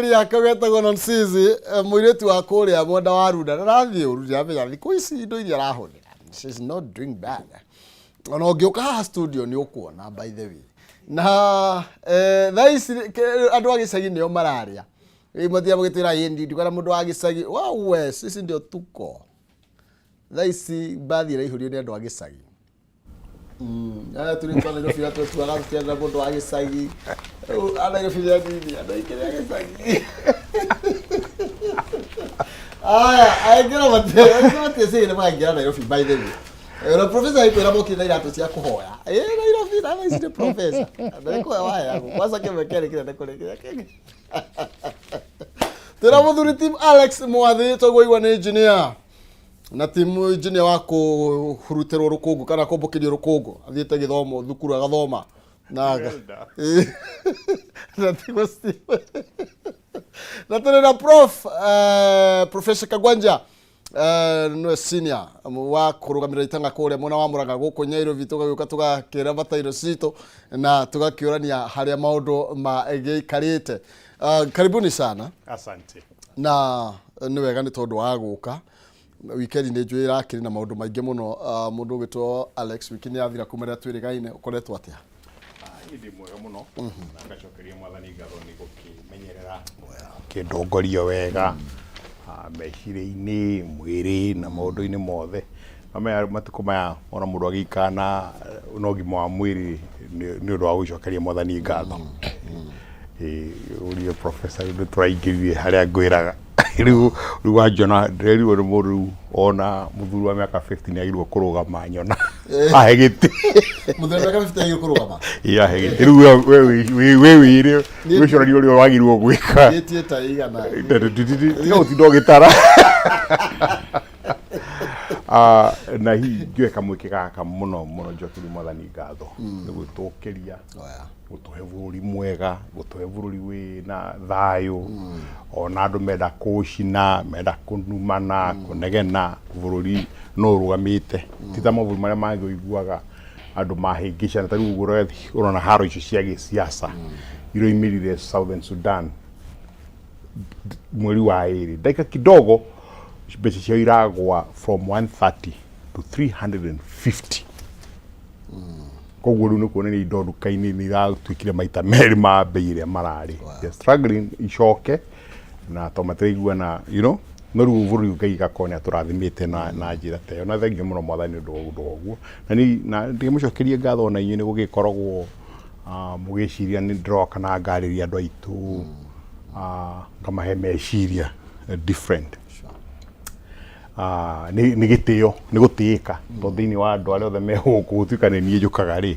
Yake getagwo Nonsizi, mũirĩtu wa kũrĩa mwena wa Runda na rathiĩ ũru, ndiramenya thikũ ici indo iria arahũthĩra, she's not doing bad. Ona ũngĩũka haha studio nĩ ũkuona, by the way. Na thaa ici andũ a gĩcagi nĩo mararĩa. Rĩu mathiaga mũgĩtwĩra ĩ ndikona mũndũ wa gĩcagi, wawe sisi ndio tuko. Thaa ici mbathi ĩraihũrio nĩ andũ a gĩcagi. Aya tũrĩ twa Nairobi na twetuaga tũtienda mũndũ wa gĩcagi. Rĩu a Nairobi nĩ anini, andũ aingĩ nĩ a gĩcagi. Aya, aingĩra matiecirĩria nĩ makaingĩra Nairobi, by the way. Na professor agĩkwĩra mokire na iratũ cia kũhoya. Ĩ Nairobi na thaa ici nĩ professor. Na nĩ kũhoya waheagwo. Kwanza kĩmwe kĩarĩ kĩnene kũrĩ kĩrĩa kĩngĩ. Twĩna mũthuri team Alex Mwathi, toguo igua nĩ engineer. Na ti engineer wa kũhurutĩrwo rũkũngũ kana kũmbũkĩrio rũkũngũ, athiĩte gĩthomo thukuru agathoma na na ti gũci- na tũrĩ na prof Professor Kagwanja, nĩwe senior wa kũrũgamĩrĩra itanga kũrĩa mwena wa Mũrang'a gũkũ Nyairobi. Tũgagĩũka tũgakĩra matairo citũ na tũgakĩũrania harĩa maũndũ magĩikarĩte. Karibuni sana. Asante. Na nĩ wega nĩ tondũ wa gũka weekend, nĩ njũĩ ĩrakĩrĩ na maũndũ maingĩ mũno. Mũndũ ũgwĩtwo Alex, wiki nĩ yathira kuma rĩrĩa twĩrĩgaine, ũkoretwo atĩa? Niĩ ndĩ mwega mũno na ngacokeria Mwathani ngatho nĩ gũkĩmenyerera, kĩndongoria wega meciria-inĩ, mwĩrĩ na maũndũ-inĩ mothe. Mamenya matukũ maya ona mũndũ agĩikara na ũgima wa mwĩrĩ nĩ ũndũ wa gũcokeria Mwathani ngatho. Ĩĩ, ũrie professor, rĩu nĩ tũraingĩrire harĩa ngwĩraga rĩu wanjona ndĩrerirwo nĩ mũndũ rĩu ona mũthuri wa mĩaka 50 nĩ agĩrĩirwo kũrũgama nyona ahe gĩtĩ. Mũthuri wa mĩaka 50 agĩrĩirwo kũrũgama? Ĩĩ, ahe gĩtĩ. Rĩu we wĩre wĩcũranie ũrĩa wagĩrĩirwo gwĩka. Gĩtie ta igana. Tiga gũtinda ũgĩtara. Na hihi ngĩoe kamweke gaka mũno mũno njokerie Mwathani ngatho nĩ gwĩtũkĩria, gũtũhe bũrũri mwega, gũtũhe bũrũri wĩna thayũ. Ona andũ menda kũcina, menda kũnumana, kũnegena, bũrũri no ũrũgamĩte, ti ta mabũrũri marĩa mangĩ ũiguaga andũ mahĩngĩcana. Ta rĩu ũguo ũrona haro icio cia gĩsiasa iroimĩrire Southern Sudan mweri wa ĩrĩ, ndagĩka kidogo mbeca ciao iragwa from 130 to 350. Koguo rĩu nĩ kuonania indo nduka-inĩ nĩ iratuĩkire maita merĩ ma mbei ĩrĩa mararĩ. They're struggling icoke na to matiraiguana, no rĩu bũrũri Ngai gakorwo nĩ atũrathimĩte na njĩra ta ĩyo, na thengiũ mũno Mwathani nĩ ũndũ wa ũndũ wa ũguo. Na niĩ na ndĩmũcokerie ngatho ona inyuĩ nĩ gũgĩkoragwo mũgĩciria nĩ ndĩroka na ngarĩria andũ aitũ, ngamahe meciria different. Nĩ gĩtĩo, nĩ gũtĩĩka, tondũ thĩinĩ wa andũ arĩa othe me gũkũ gũtuĩka nĩ niĩ njũkaga rĩ,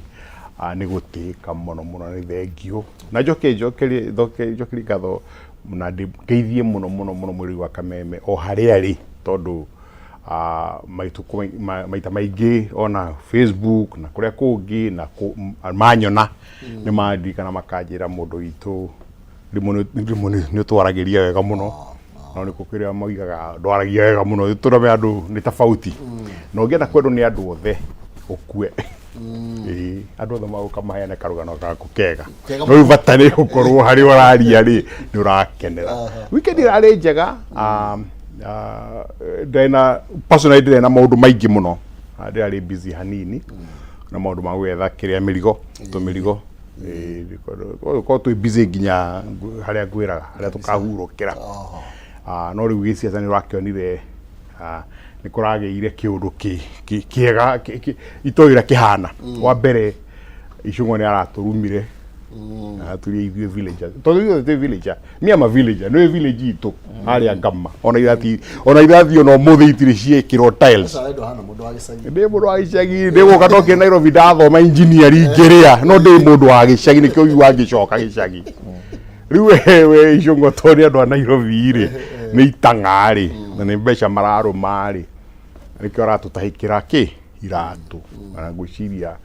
nĩ gũtĩĩka mũno mũno, nĩ thengiũ. Na njoke njokerie ngatho na ngeithie mũno mũno mũno mwĩrĩ wa Kameme o harĩa arĩ, tondũ matukũ maita maingĩ ona Facebook na kũrĩa kũngĩ na manyona nĩ mandirikana, makanjĩra mũndũ witũ rĩmwe nĩ ũtwaragĩria wega mũno, no nĩ kũrĩa moigaga ndwaragia wega mũno. Tũrame andũ nĩ tofauti, na ũngĩenda kwendwo nĩ andũ othe ũkue. Ĩĩ, andũ othe magũka maheane karũgano gaku kega. Kega. No rĩu bata nĩ ũkorwo harĩa ũraria rĩ nĩ ũrakenera. Weekend ĩrarĩ njega. Ndarĩ na personally ndĩrĩ na maũndũ maingĩ mũno. Ndĩrarĩ busy hanini na maũndũ ma gwetha kĩrĩa mĩrigo tũmĩrigo. Korwo twĩ busy nginya harĩa ngwĩraga harĩa tũkahurũkĩra. No rĩu gĩciaca nĩ ũrakĩonire nĩ kũragĩire kĩũndũ kĩega itoĩ ũrĩa kĩhana. Wa mbere Icũng'wa nĩ aratũrumire, aratũria ithuĩ villagers, tondũ ithuĩ twĩ villager. Me am a villager. Nĩ village itũ harĩa Ngama, ona irathi ona irathi ona ũmũthĩ itirĩ ciĩkĩrwo tiles. Aca, we ndũhana mũndũ wa gĩcagi. Ndĩ mũndũ wa gĩcagi, ndĩ gũka ndokire Nairobi ndathoma engineering ngĩrĩa, no ndĩ mũndũ wa gĩcagi, nĩkĩo ũiguaga ngĩcoka gĩcagi. Rĩu we Icũng'wa, tondũ nĩ andũ a Nairobi rĩ, nĩ itang'a rĩ, na nĩ mbeca mararũma rĩ, nĩkĩo aratũtahĩkĩra kĩ iratũ. Na ngwĩciria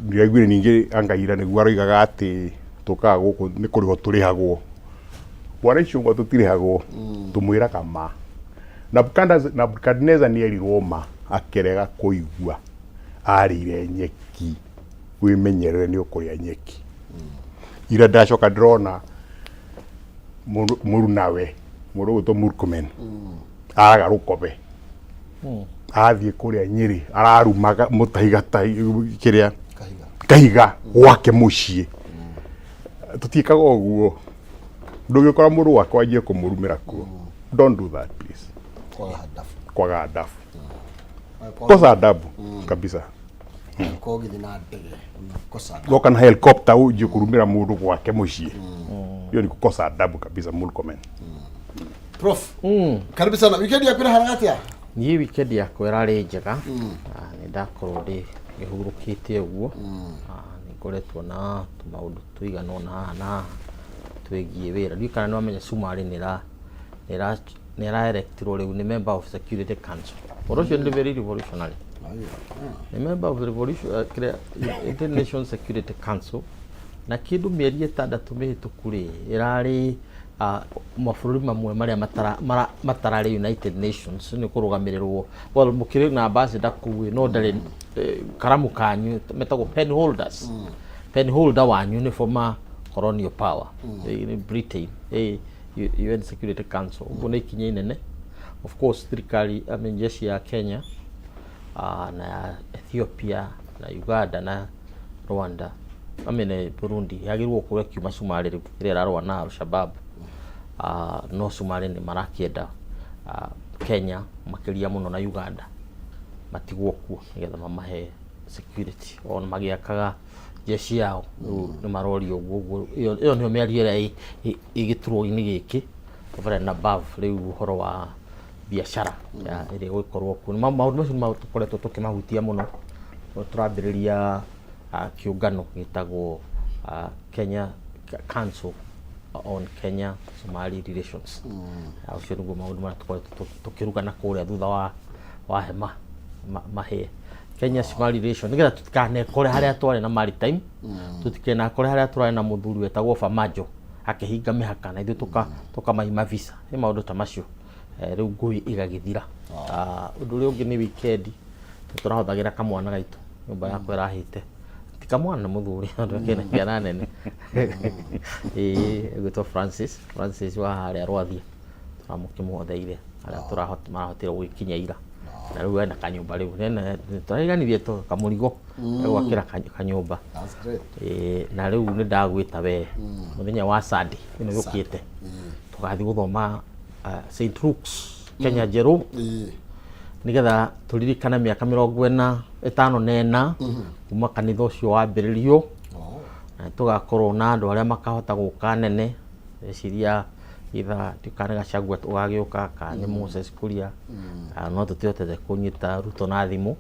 ndiraiguire ningĩ anga ira nĩguo aroigaga atĩ tũkaga gũkũ nĩ kũrĩhwo tũrĩhagwo. Bwana Icũng'wa, tũtirĩhagwo, tũmwĩraga ma. Nebukadnezar nĩ erirwo ma akĩrega kũigua, arĩire nyeki. Wĩmenyerere nĩ ũkũrĩa nyeki. Ira ndacoka ndĩrona Mũrunawe mũndũ ũgwĩtwo Murkomen araga rũkobe athiĩ kũrĩa Nyĩrĩ ararumaga mũtahiga ta kĩrĩa Kahiga. Kahiga gwake mũciĩ. Tũtiĩkaga ũguo. Ndũngĩkora mũndũ gwake wanjie kũmũrumĩra kuo. Don't do that, please. Kwaga adabu. Kwaga adabu, kosa adabu kabisa. Korwo ũgĩthiĩ na ndege kosa adabu. Woka na helicopter uje kurumira mundu gwake muciĩ, hiyo ni kukosa adabu kabisa, Murkomen. Prof, karibu sana. Weekend yaku ĩrahanaga atĩa? Niĩ weekend yakwa ĩrarĩ njega. Nĩ ndakorwo ndĩ ngĩhurũkĩte ũguo. Nĩ ngoretwo na tũmaũndũ tũigana ũna haha na haha twĩgiĩ wĩra. Ndiũĩ kana nĩ wamenya Sumarĩ nĩ ĩra-electirwo rĩu nĩ member of Security Council. Ũndũ ũcio nĩ very revolutionary. Nĩ member of the revolution, kĩrĩa United Nations Security Council, na kĩndũ mĩeri 6 mĩhĩtũku rĩ, ĩrarĩ mabũrũri mamwe marĩa matararĩ United Nations nĩ kũrũgamĩrĩrwo. Well, mũkĩrĩ na ambassador kũu ĩ, no ndarĩ karamu kanyu metagwo pen holders. Pen holder wanyu nĩ former colonial power, nĩ Britain, UN Security Council. Ũguo nĩ ikinya inene. Of course thirikari, I mean, jeshi ya Kenya na ya Ethiopia na Uganda na Rwanda, I mean, Burundi, yagĩrĩirwo gũkorwo ĩkiuma Somalia rĩu ĩrĩa ĩrarũa na Al-Shabaab. No Somalia nĩ marakĩenda Kenya makĩria mũno na Uganda matigwo kuo nĩgetha mamahe security ona magĩakaga jeshi yao. Rĩu nĩ marorio ũguo. Ũguo ĩyo nĩyo mĩario ĩrĩa ĩ gĩturwa-inĩ gĩkĩ over and above rĩu ũhoro wa biacara ya ĩrĩa ĩgũgĩkorwo kuo. Maũndũ macio nĩmo tũkoretwo tũkĩmahutia mũno. Tũrambĩrĩria kĩũngano gĩtagwo Kenya Council on Kenya Somali Relations. Ũcio nĩguo maũndũ marĩa tũkoretwo tũkĩruga na kũrĩa thutha wa hema mahĩe. Kenya Somali Relation nĩgetha tũtikanekore harĩa twarĩ na maritime, tũtikanakore harĩa tũrarĩ na mũthuri wetagwo Farmajo akĩhinga mĩhaka na ithuĩ tũkamaima visa. Nĩ maũndũ ta macio. Rĩu ngũĩ igagĩthira. Ũndũ ũrĩa ũngĩ nĩ weekend nĩ tũrahũthagĩra kamwana gaitũ, nyũmba yakwa ĩrahĩte. Ti kamwana, nĩ mũthuri tondũ kena ciana nene. Ĩĩ, egwĩtwo Francis, Francis wa harĩa Rwathia. Tũramũkĩmũhotheire harĩa marahotire gũgĩkinya ira. Na rĩu ena kanyũmba rĩu. Tũraiganirie to kamũrigo gwakĩra kanyũmba. That's great. Ĩĩ, na rĩu nĩ ndagwĩta we mũthenya wa Sunday ĩno yũkĩte tũgathiĩ gũthoma St Luke's Kenya Njerũ nĩgetha tũririkane mĩaka 54 kuma kanitha ũcio wambĩrĩrio. Na tũgakorwo na andũ arĩa makahota gũka nene. Eciria either kana Gachagua ũgagĩũka kana nĩ Moses Kuria. No tũtihotete kũnyita Ruto na thimũ,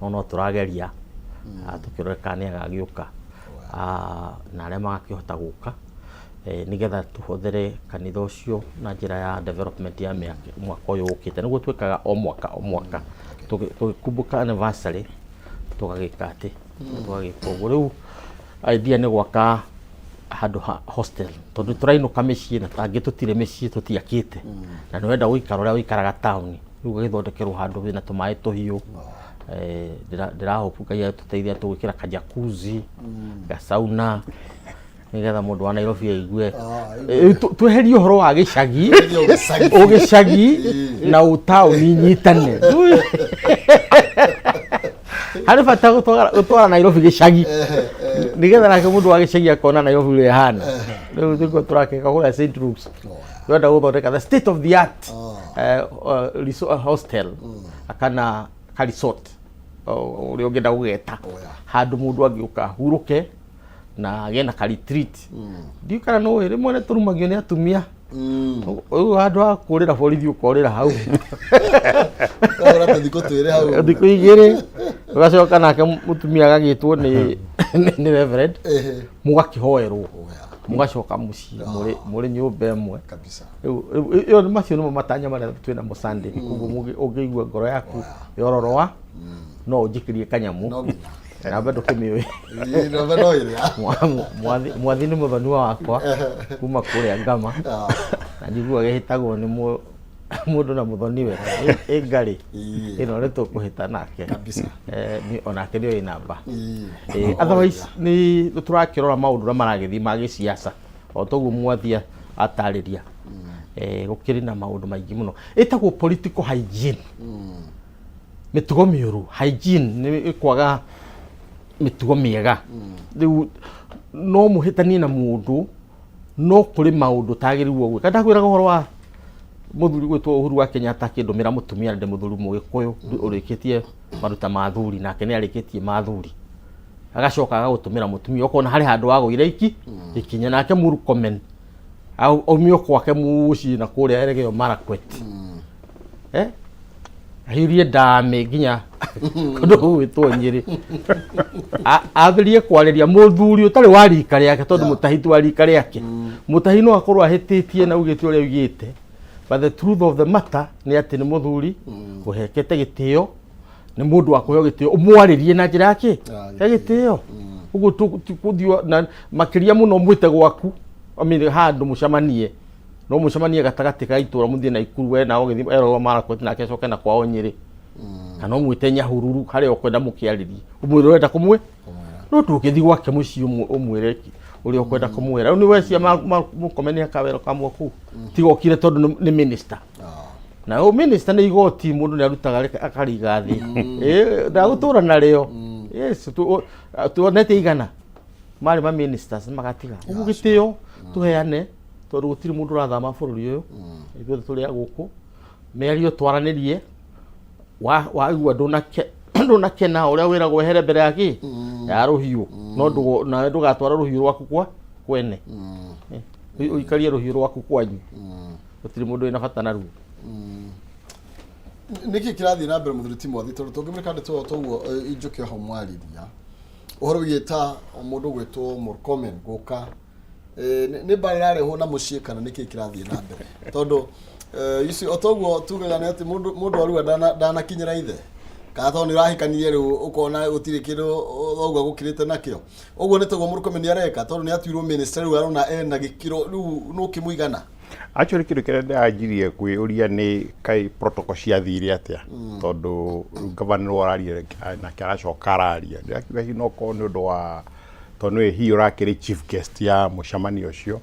no tũrageria tũkĩrore kana nĩ agagĩũka. Na arĩa magakĩhota gũka, nĩgetha tũhũthĩre kanitha ũcio na njĩra ya development ya mwaka ũyũ ũkĩte. Nĩguo twĩkaga o mwaka o mwaka tũgĩkumbuka anniversary, tũgagĩka atĩ tũgagĩka ũguo. Rĩu idea nĩ gwaka handũ ha hostel tondũ tũrainũka mĩciĩ na tangĩ tũtirĩ mĩciĩ, tũtiakĩte, na nĩ wenda gũikara ũrĩa ũikaraga taũni. Rĩu ũgagĩthondekerwo handũ wĩna tũmaĩ tũhiũ. Ndĩrahope Ngai atũteithia tũgwĩkĩra kajakuzi, gasauna, nĩgetha mũndũ wa Nairobi aigue. Tweherie ũhoro wa gĩcagi. Tweherie ũgĩcagi. Ũgĩcagi na ũtaũni nyitane. Harĩ bata gũtwara Nairobi gĩcagi nĩgetha nake mũndũ wa gĩcagi akona Nairobi ũrĩa ĩhana. Rĩu nĩguo tũrakĩka kũrĩa St Luke's. Twenda gũthondeka the state of the art hostel kana ka resort, ũrĩa ũngĩenda gũgeta, handũ mũndũ angĩũka ahurũke na agĩe na ka retreat. Ndiũĩ kana nĩ ũĩ rĩmwe nĩ tũrumagio nĩ atumia. Rĩu handũ ha kũrĩra borithi ũkorĩra hau. Ũgakora tũthikũ twĩrĩ hau. Thikũ 2 ũgacoka nake mũtumia agagĩtwo nĩ reverend, mũgakĩhoerwo, mũgacoka mũciĩ mũrĩ nyũmba ĩmwe. Kabisa. Rĩu ĩyo macio nĩmo matanya marĩa twĩ namo Sunday. Koguo ũngĩigua ngoro yaku yororoa, no ũnjikĩrie kanyamũ. No nginya. Namba ndũkĩmĩũĩ. Ĩĩ, namba no ĩrĩa. Mwathi nĩ mũthoniwa wakwa kuma kũrĩa Ngama, na njiguaga ĩhĩtagwo nĩ mũndũ na mũthoniwe ĩ ngarĩ ĩno nĩ tũkũhĩta nake. Kabisa. Onake nĩ oĩ namba. Otherwise nĩ tũrakĩrora maũndũ ũrĩa maragĩthiĩ ma gĩciaca o toguo mwathia Atarĩria gũkĩrĩ na maũndũ maingĩ mũno ĩtagwo political hygiene, mĩtugo mĩũru. Hygiene nĩ kwaga mĩtugo mĩega. Rĩu no mũhĩtanie na mũndũ, no kũrĩ maũndũ ũtagĩrĩirwo gwĩka. Ndakwĩraga ũhoro wa mũthuri gwĩtwo Uhuru wa Kenyatta akĩndũmĩra mũtumia ndĩ mũthuri Mũgĩkũyũ ũrĩkĩtie maruta ma thuri, nake nĩ arĩkĩtie ma thuri, agacoka agagũtũmĩra mũtumia ũkona harĩ handũ wagũire iki ikinya. Nake Murkomen aumio kwake mũciĩ na kũrĩa Elgeyo Marakwet, ahiũrie ndamĩ nginya kũndũ gũgwĩtwo Nyĩrĩ, ambĩrĩrie kwarĩria mũthuri ũtarĩ wa rika rĩake, tondũ mũtahi ti wa rika rĩake. Mũtahi no akorwo ahĩtĩtie na augĩte ũrĩa augĩte, but the truth of the matter nĩ atĩ nĩ mũthuri ũhekete gĩtĩo, nĩ mũndũ wa kũheo gĩtĩo, ũmwarĩrie na njĩra ya kĩ Ya ya gĩtĩo. Ũguo tũthiĩ na makĩria mũno mwĩte gwaku, I mean, handũ mũcemanie, no mũcemanie gatagatĩ ka itũra, mũthiĩ na Ikuru, we nawe ũgĩthiĩ Elgeyo Marakwet, nake acoke na kwao Nyĩrĩ, kana ũmwĩte Nyahururu, harĩa ũkwenda mũkĩarĩrie, ũmwĩre ũrenda kũmwĩ, no ndũngĩthiĩ gwake mũciĩ ũmwĩre ũrĩa ũkwenda kũmwĩra. Rĩu nĩ wecia mũkomeni akawĩra kamwe kũu tiga okire tondũ nĩ minister, na o minister nĩ igoti mũndũ nĩ arutaga akariga thĩ. Ndagũtũra narĩo. Yes, tuonete igana marĩ ma ministers magatiga ũguo. Gĩtĩo tũheane, tondũ gũtirĩ mũndũ ũrathama bũrũri ũyũ, ithuothe tũrĩ a gũkũ. Mĩario twaranĩrie, waigua ndũnakena ũrĩa wĩragwo wehere mbere ya kĩ ya rũhiũ, no nawe ndũgatwara rũhiũ rwaku kwa kwene. Ũikarie rũhiũ rwaku kwanyu, gũtirĩ mũndũ wĩna bata naruo. Nĩkĩ kĩrathiĩ na mbere, mũthuri Timothy? Tondũ tũngĩmĩka ndeto toguo, injũke ho mwarĩria ũhoro wĩgiĩ ta mũndũ gwĩtwo Murkomen gũka, nĩ mbara ĩrarehwo na mũciĩ kana nĩkĩ kĩrathiĩ na mbere? Tondũ ici o toguo tugaga nĩ atĩ mũndũ arua ndanakinyĩra ithe, kana tondũ nĩ ũrahikanirie rĩu ũkona gũtirĩ kĩndũ thoguo agũkĩrĩte nakĩo. Ũguo nĩ toguo Murkomen nĩ areka, tondũ nĩ atuirwo minister, rĩu arona ena gĩkĩro, rĩu nũkĩmũigana. Actually, kĩndũ kĩrĩa ndĩranjirie kwĩyũria nĩ kaĩ protocol ciathire atĩa, tondũ rĩu gavana nĩwe ũraria nake aracoka araria. Ndĩrakiuga hihi no korwo nĩ ũndũ wa tondũ nĩwe hihi ũrakĩrĩ chief guest ya mũcemanio ũcio.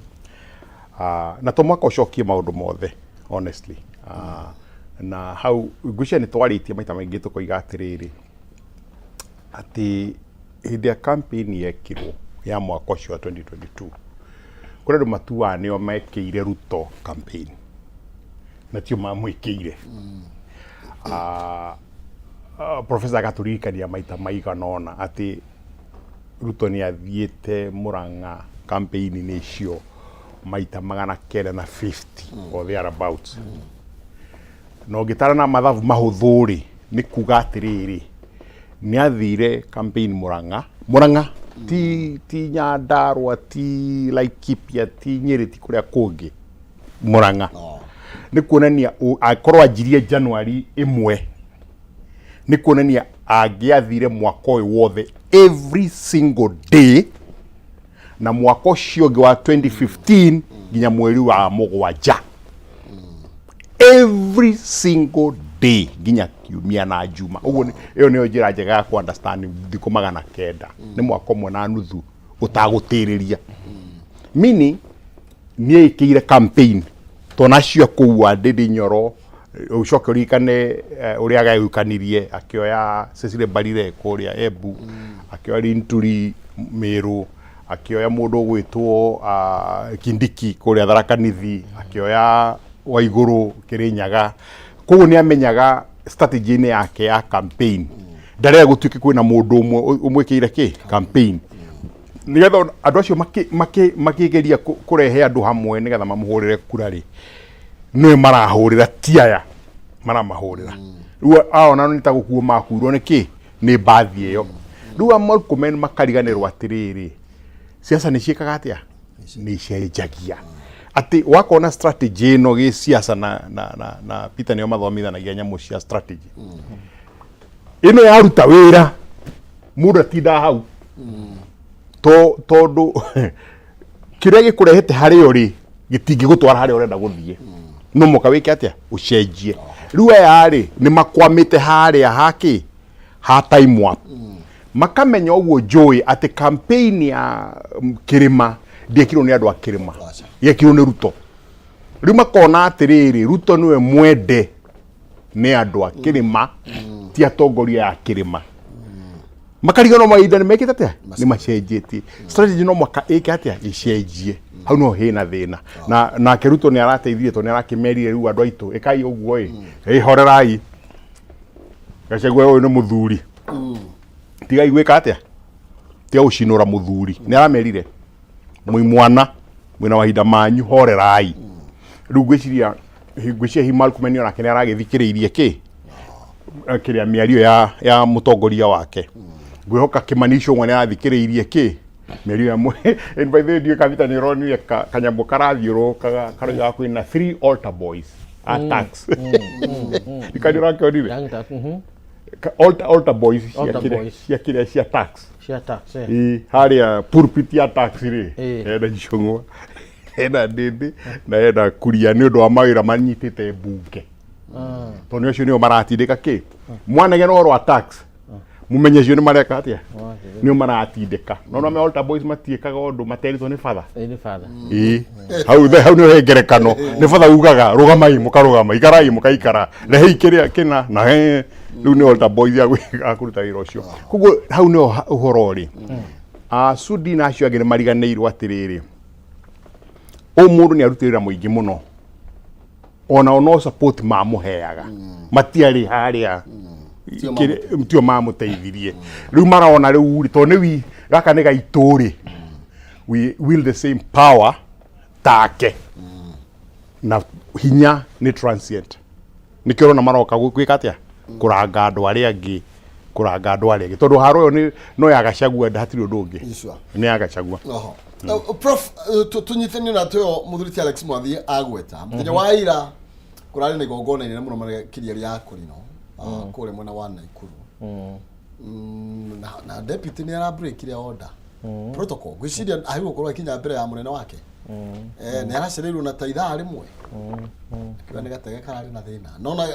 Ah, na to mwaka ũcokie maũndũ mothe honestly. Ah, na hau ngwĩciria nĩ twarĩtie maita maingĩ tũkoiga atĩrĩrĩ, atĩ hĩndĩ ya campaign yekirwo ya mwaka ũcio wa 2022, kũrĩ andũ matuaga nĩo mekĩire Ruto campaign na tio mamwĩkĩire. Ah, ah, professor agatũririkania maita maigana ũna atĩ Ruto nĩ athiĩte Murang'a campaign-inĩ icio maita 950 or thereabouts, na ũngĩtara na mathabu mahũthũ rĩ, nĩ kuga atĩrĩrĩ, nĩ athire campaign Murang'a, Murang'a ti Nyandarua, ti Laikipia, ti Nyĩrĩ, ti kũrĩa kũngĩ, Murang'a. Nĩ kuonania akorwo anjirie January 1, nĩ kuonania angĩathire mwaka ũyũ wothe every single day, na mwaka ũcio ũngĩ wa 2015 nginya mweri wa mũgwanja every single day nginya kiumia na njuma. Ũguo ĩyo nĩyo njĩra njega ya ku understand thikũ 900 nĩ mwaka ũmwe na nuthu ũtagũtĩrĩria, meaning nĩ ĩkĩire campaign tona acio kũu a Ndindi Nyoro. Ũcoke ũririkane ũrĩa agayũkanirie, akĩoya Cecily Mbarire kũrĩa Embu, akĩoya Linturi Mĩrũ, akĩoya mũndũ ũgwĩtwo Kindiki kũrĩa Tharaka Nithi, akĩoya Waigũrũ Kĩrĩnyaga. Koguo nĩ amenyaga strategy-inĩ yake ya campaign ndarenda gũtuĩke kwĩna mũndũ ũmwe ũmwĩkĩire kĩ campaign, nĩgetha andũ acio makĩgeria kũrehe andũ hamwe nĩgetha mamũhũrĩre kura rĩ, nĩwe marahũrĩra, ti aya maramahũrĩra. Rĩu aona nĩ ta gũkuo makuirwo nĩ kĩ nĩ mbathi ĩyo. Rĩu a Murkomen makariganĩrwo atĩrĩrĩ, siasa nĩ ciĩkaga atĩa, nĩ icenjagia, atĩ wakona strategy ĩno gĩsiasa na Peter nĩo mathomithanagia nyamũ cia strategy ĩno yaruta wĩra, mũndũ atindaga hau tondũ kĩrĩa gĩkũrehete harĩa ũrĩ gĩtingĩgũtwara harĩa ũrenda gũthiĩ, no mũka wĩke atĩa, ũcenjie. Rĩu aya rĩ, nĩ makwamĩte harĩa hakĩ ha time warp, makamenya ũguo njũĩ atĩ campaign ya kĩrĩma ndĩekirwo nĩ andũ a kĩrĩma, Aca. yekirwo nĩ Ruto. Rĩu makona atĩrĩrĩ, Ruto nĩwe mwende nĩ andũ a kĩrĩma, ti atongoria a kĩrĩma. Makariganwo mahinda nĩ mekĩte atĩa, nĩ macenjetie strategy, no mwaka ĩke atĩa, ĩcenjie. Hau no hena thĩna na nake Ruto nĩ arateithirie tondũ nĩ arakĩmerire rĩu andũ aitũ ĩkai ũguo ĩ, ĩ horerai, Gachagua ũyũ nĩ mũthuri, tigai gwĩka atĩa, tiga gũcinũra mũthuri. Nĩ aramerire mwĩ mwana, mwĩna mahinda manyu, horerai. Rĩu ngwĩciria hihi Murkomen onake nĩ aragĩthikĩrĩirie kĩ kĩrĩa mĩario ya mũtongoria wake. Ngwĩhoka Kimani Ichung'wa nĩ arathikĩrĩirie kĩ mĩario ya And by the way, ndiũĩ Kabita nĩ ũronire kanyamũ karathiũrũrũkaga karoigaga kwĩna three altar boys a tax. Ndikani ũrakĩonire? Young tax. Altar boys cia Altar boys. cia kĩrĩa cia tax. Cia tax. Ĩ, harĩa pulpit ya tax rĩ, hena Ichung'wa, hena Ndĩndĩ na hena Kuria nĩ ũndũ wa mawĩra manyitĩte mbunge, tondũ nĩ acio nĩo maratindĩka kĩ mwanegena ũhoro wa tax, mumenye acio nĩ mareka atĩa, nĩo maratindĩka. No no altar boys matiĩkaga ũndũ materĩtwo nĩ batha. Ĩ, nĩ father. Ĩ, hau hau nĩho he ngerekano, nĩ batha ugaga rũgamai mũkarũgama, ikarai mũkaikara, rehei kĩrĩa kĩna na he rĩu nĩ altar boys ya kũruta wĩra ũcio. Koguo hau nĩho ũhoro ũrĩ. Ah, Sudi na acio angĩ nĩ mariganĩirwo atĩrĩrĩ, ũyũ mũndũ nĩ arutĩte wĩra mũingĩ mũno, onao no support mamũheaga, matiarĩ harĩa. Tio. Tio mamũteithirie. Rĩu marona rĩu rĩ, tondũ nĩ wi gaka nĩ gaitũ rĩ, we will the same power take na hinya nĩ transient. Nĩkĩo ũrona maroka gwĩka atĩa, kũranga andũ arĩa angĩ, kũranga andũ arĩa angĩ, tondũ haro ĩyo nĩ no ya Gachagua, hatirĩ ũndũ ũngĩ. Nĩ ya Gachagua. Oho. Prof, tunyitanie na tuyo muthuri ti Alex Mwathi agweta muthenya wa ira kurari na igongona inene muno makiria ria Kũrinũ, kũrĩa mwena wa Naikuru. Na deputy nĩ ara breakire order protocol, ngwĩciria agĩrĩirwo gũkorwo akinya mbere ya mũnene wake. Nĩ aracereirwo na ta ithaa rĩmwe, akiuga nĩ gatege kararĩ na thĩna, no na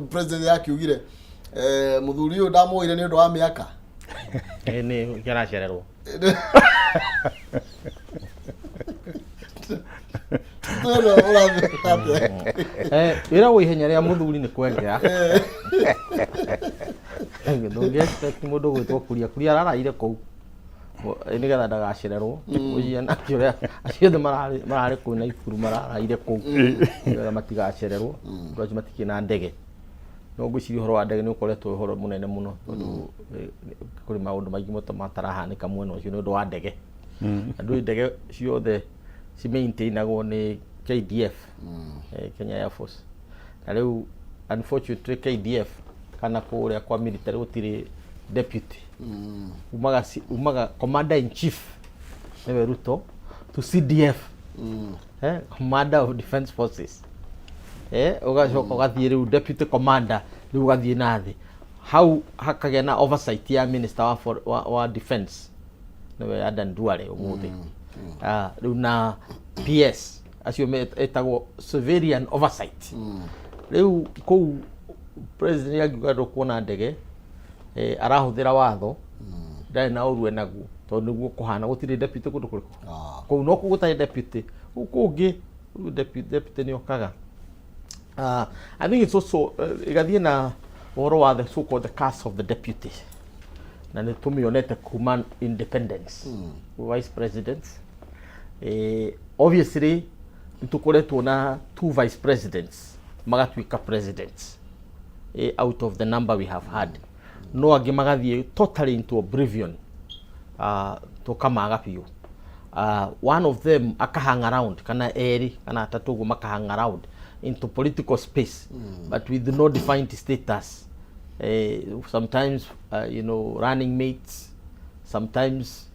president yakiugire, mũthuri ũyũ ndamwoire nĩ ũndũ wa mĩaka. Ĩ, nĩ kĩracererwo. Twĩrwo ũrathiĩ atĩa? Wĩragwo ihenya rĩa mũthuri nĩ kwengea. Ndũngĩ expect mũndũ gwĩtwo Kuria. Kuria araraire kũu nĩgetha ndagacererwo. Ũcio nake ũrĩa acio othe mararĩ kũu Naikuru mararaire kũu nĩgetha matigacererwo. Andũ acio matikĩrĩ na ndege. No ngwĩciria ũhoro wa ndege nĩ ũkoretwo wĩ ũhoro mũnene mũno, tondũ kũrĩ maũndũ maingĩ mũno matarahanĩka mwena ũcio nĩ ũndũ wa ndege. Na ndũĩ ndege ciothe ci maintainagwo nĩ KDF, Kenya Air Force. Na rĩu unfortunately KDF kana kũrĩa kwa military gũtirĩ deputy. Umaga commander in chief nĩwe Ruto to CDF, commander of defense forces, ũgacoka ũgathiĩ rĩu deputy commander, rĩu ũgathiĩ na thĩ hau hakagĩa na oversight ya minister wa defense, nĩwe Adan Duale ũmũthĩ. Ah, rĩu na PS acio etagwo civilian oversight. Rĩu kũu president angiuga ndũkuona ndege, arahũthĩra watho ndarĩ na ũru enaguo, tondũ nĩguo kũhana gũtirĩ deputy kũndũ kũrĩkũ. Kũu no kũu gũtarĩ deputy, kũu kũngĩ rĩu deputy nĩ okaga. I think it's also ĩgathiĩ na ũhoro wa the so called the curse of the deputy, na nĩ tũmĩonete kuma independence, vice presidents. Obviously nĩ tũkoretwo na two vice presidents magatuĩka presidents, out of the number we have had, no angĩ magathiĩ totally into oblivion, tũkamaga biũ. One of them akahang around, kana erĩ kana atatũ ũguo makahang around into political space, but with no defined status, sometimes running mates, sometimes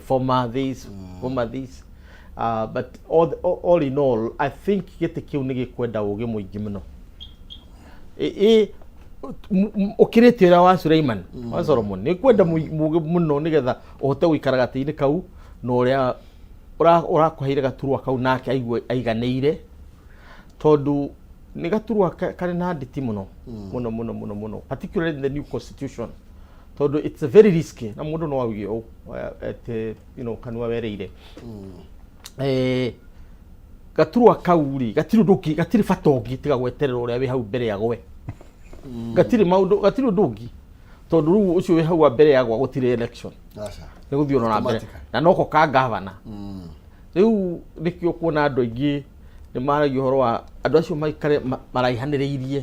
former this, former this, but all in all I think gĩtĩ kĩu nĩ gĩkwenda ũgĩ mũingĩ mũno. Ũkĩrĩte ũrĩa wa Suleiman, wa Solomon, nĩ kwenda mũgĩ mũno nĩgetha ũhote gũikara gatĩ-inĩ kau na ũrĩa ũrakũheire gaturwa kau nake aigue aiganĩire, tondũ nĩ gaturwa karĩ na nditi mũno mũno mũno mũno mũno, particularly in the new constitution, tondũ it's a very risky na mũndũ no auge ũũ, atĩ kanua wereire. Gaturwa kau rĩ, gatirĩ ũndũ ũngĩ, gatirĩ bata ũngĩ tiga gweterera ũrĩa wĩ hau mbere agwe. Gatirĩ maũndũ, gatirĩ ũndũ ũngĩ, tondũ rĩu ũcio wĩ hau wa mbere agwa gũtirĩ election. Aca. Nĩ gũthiĩ ona na mbere. Automatically. Na noko ka gavana. Rĩu nĩkĩo kuona andũ aingĩ nĩ maragia ũhoro wa andũ acio maikare maraihanĩrĩirie,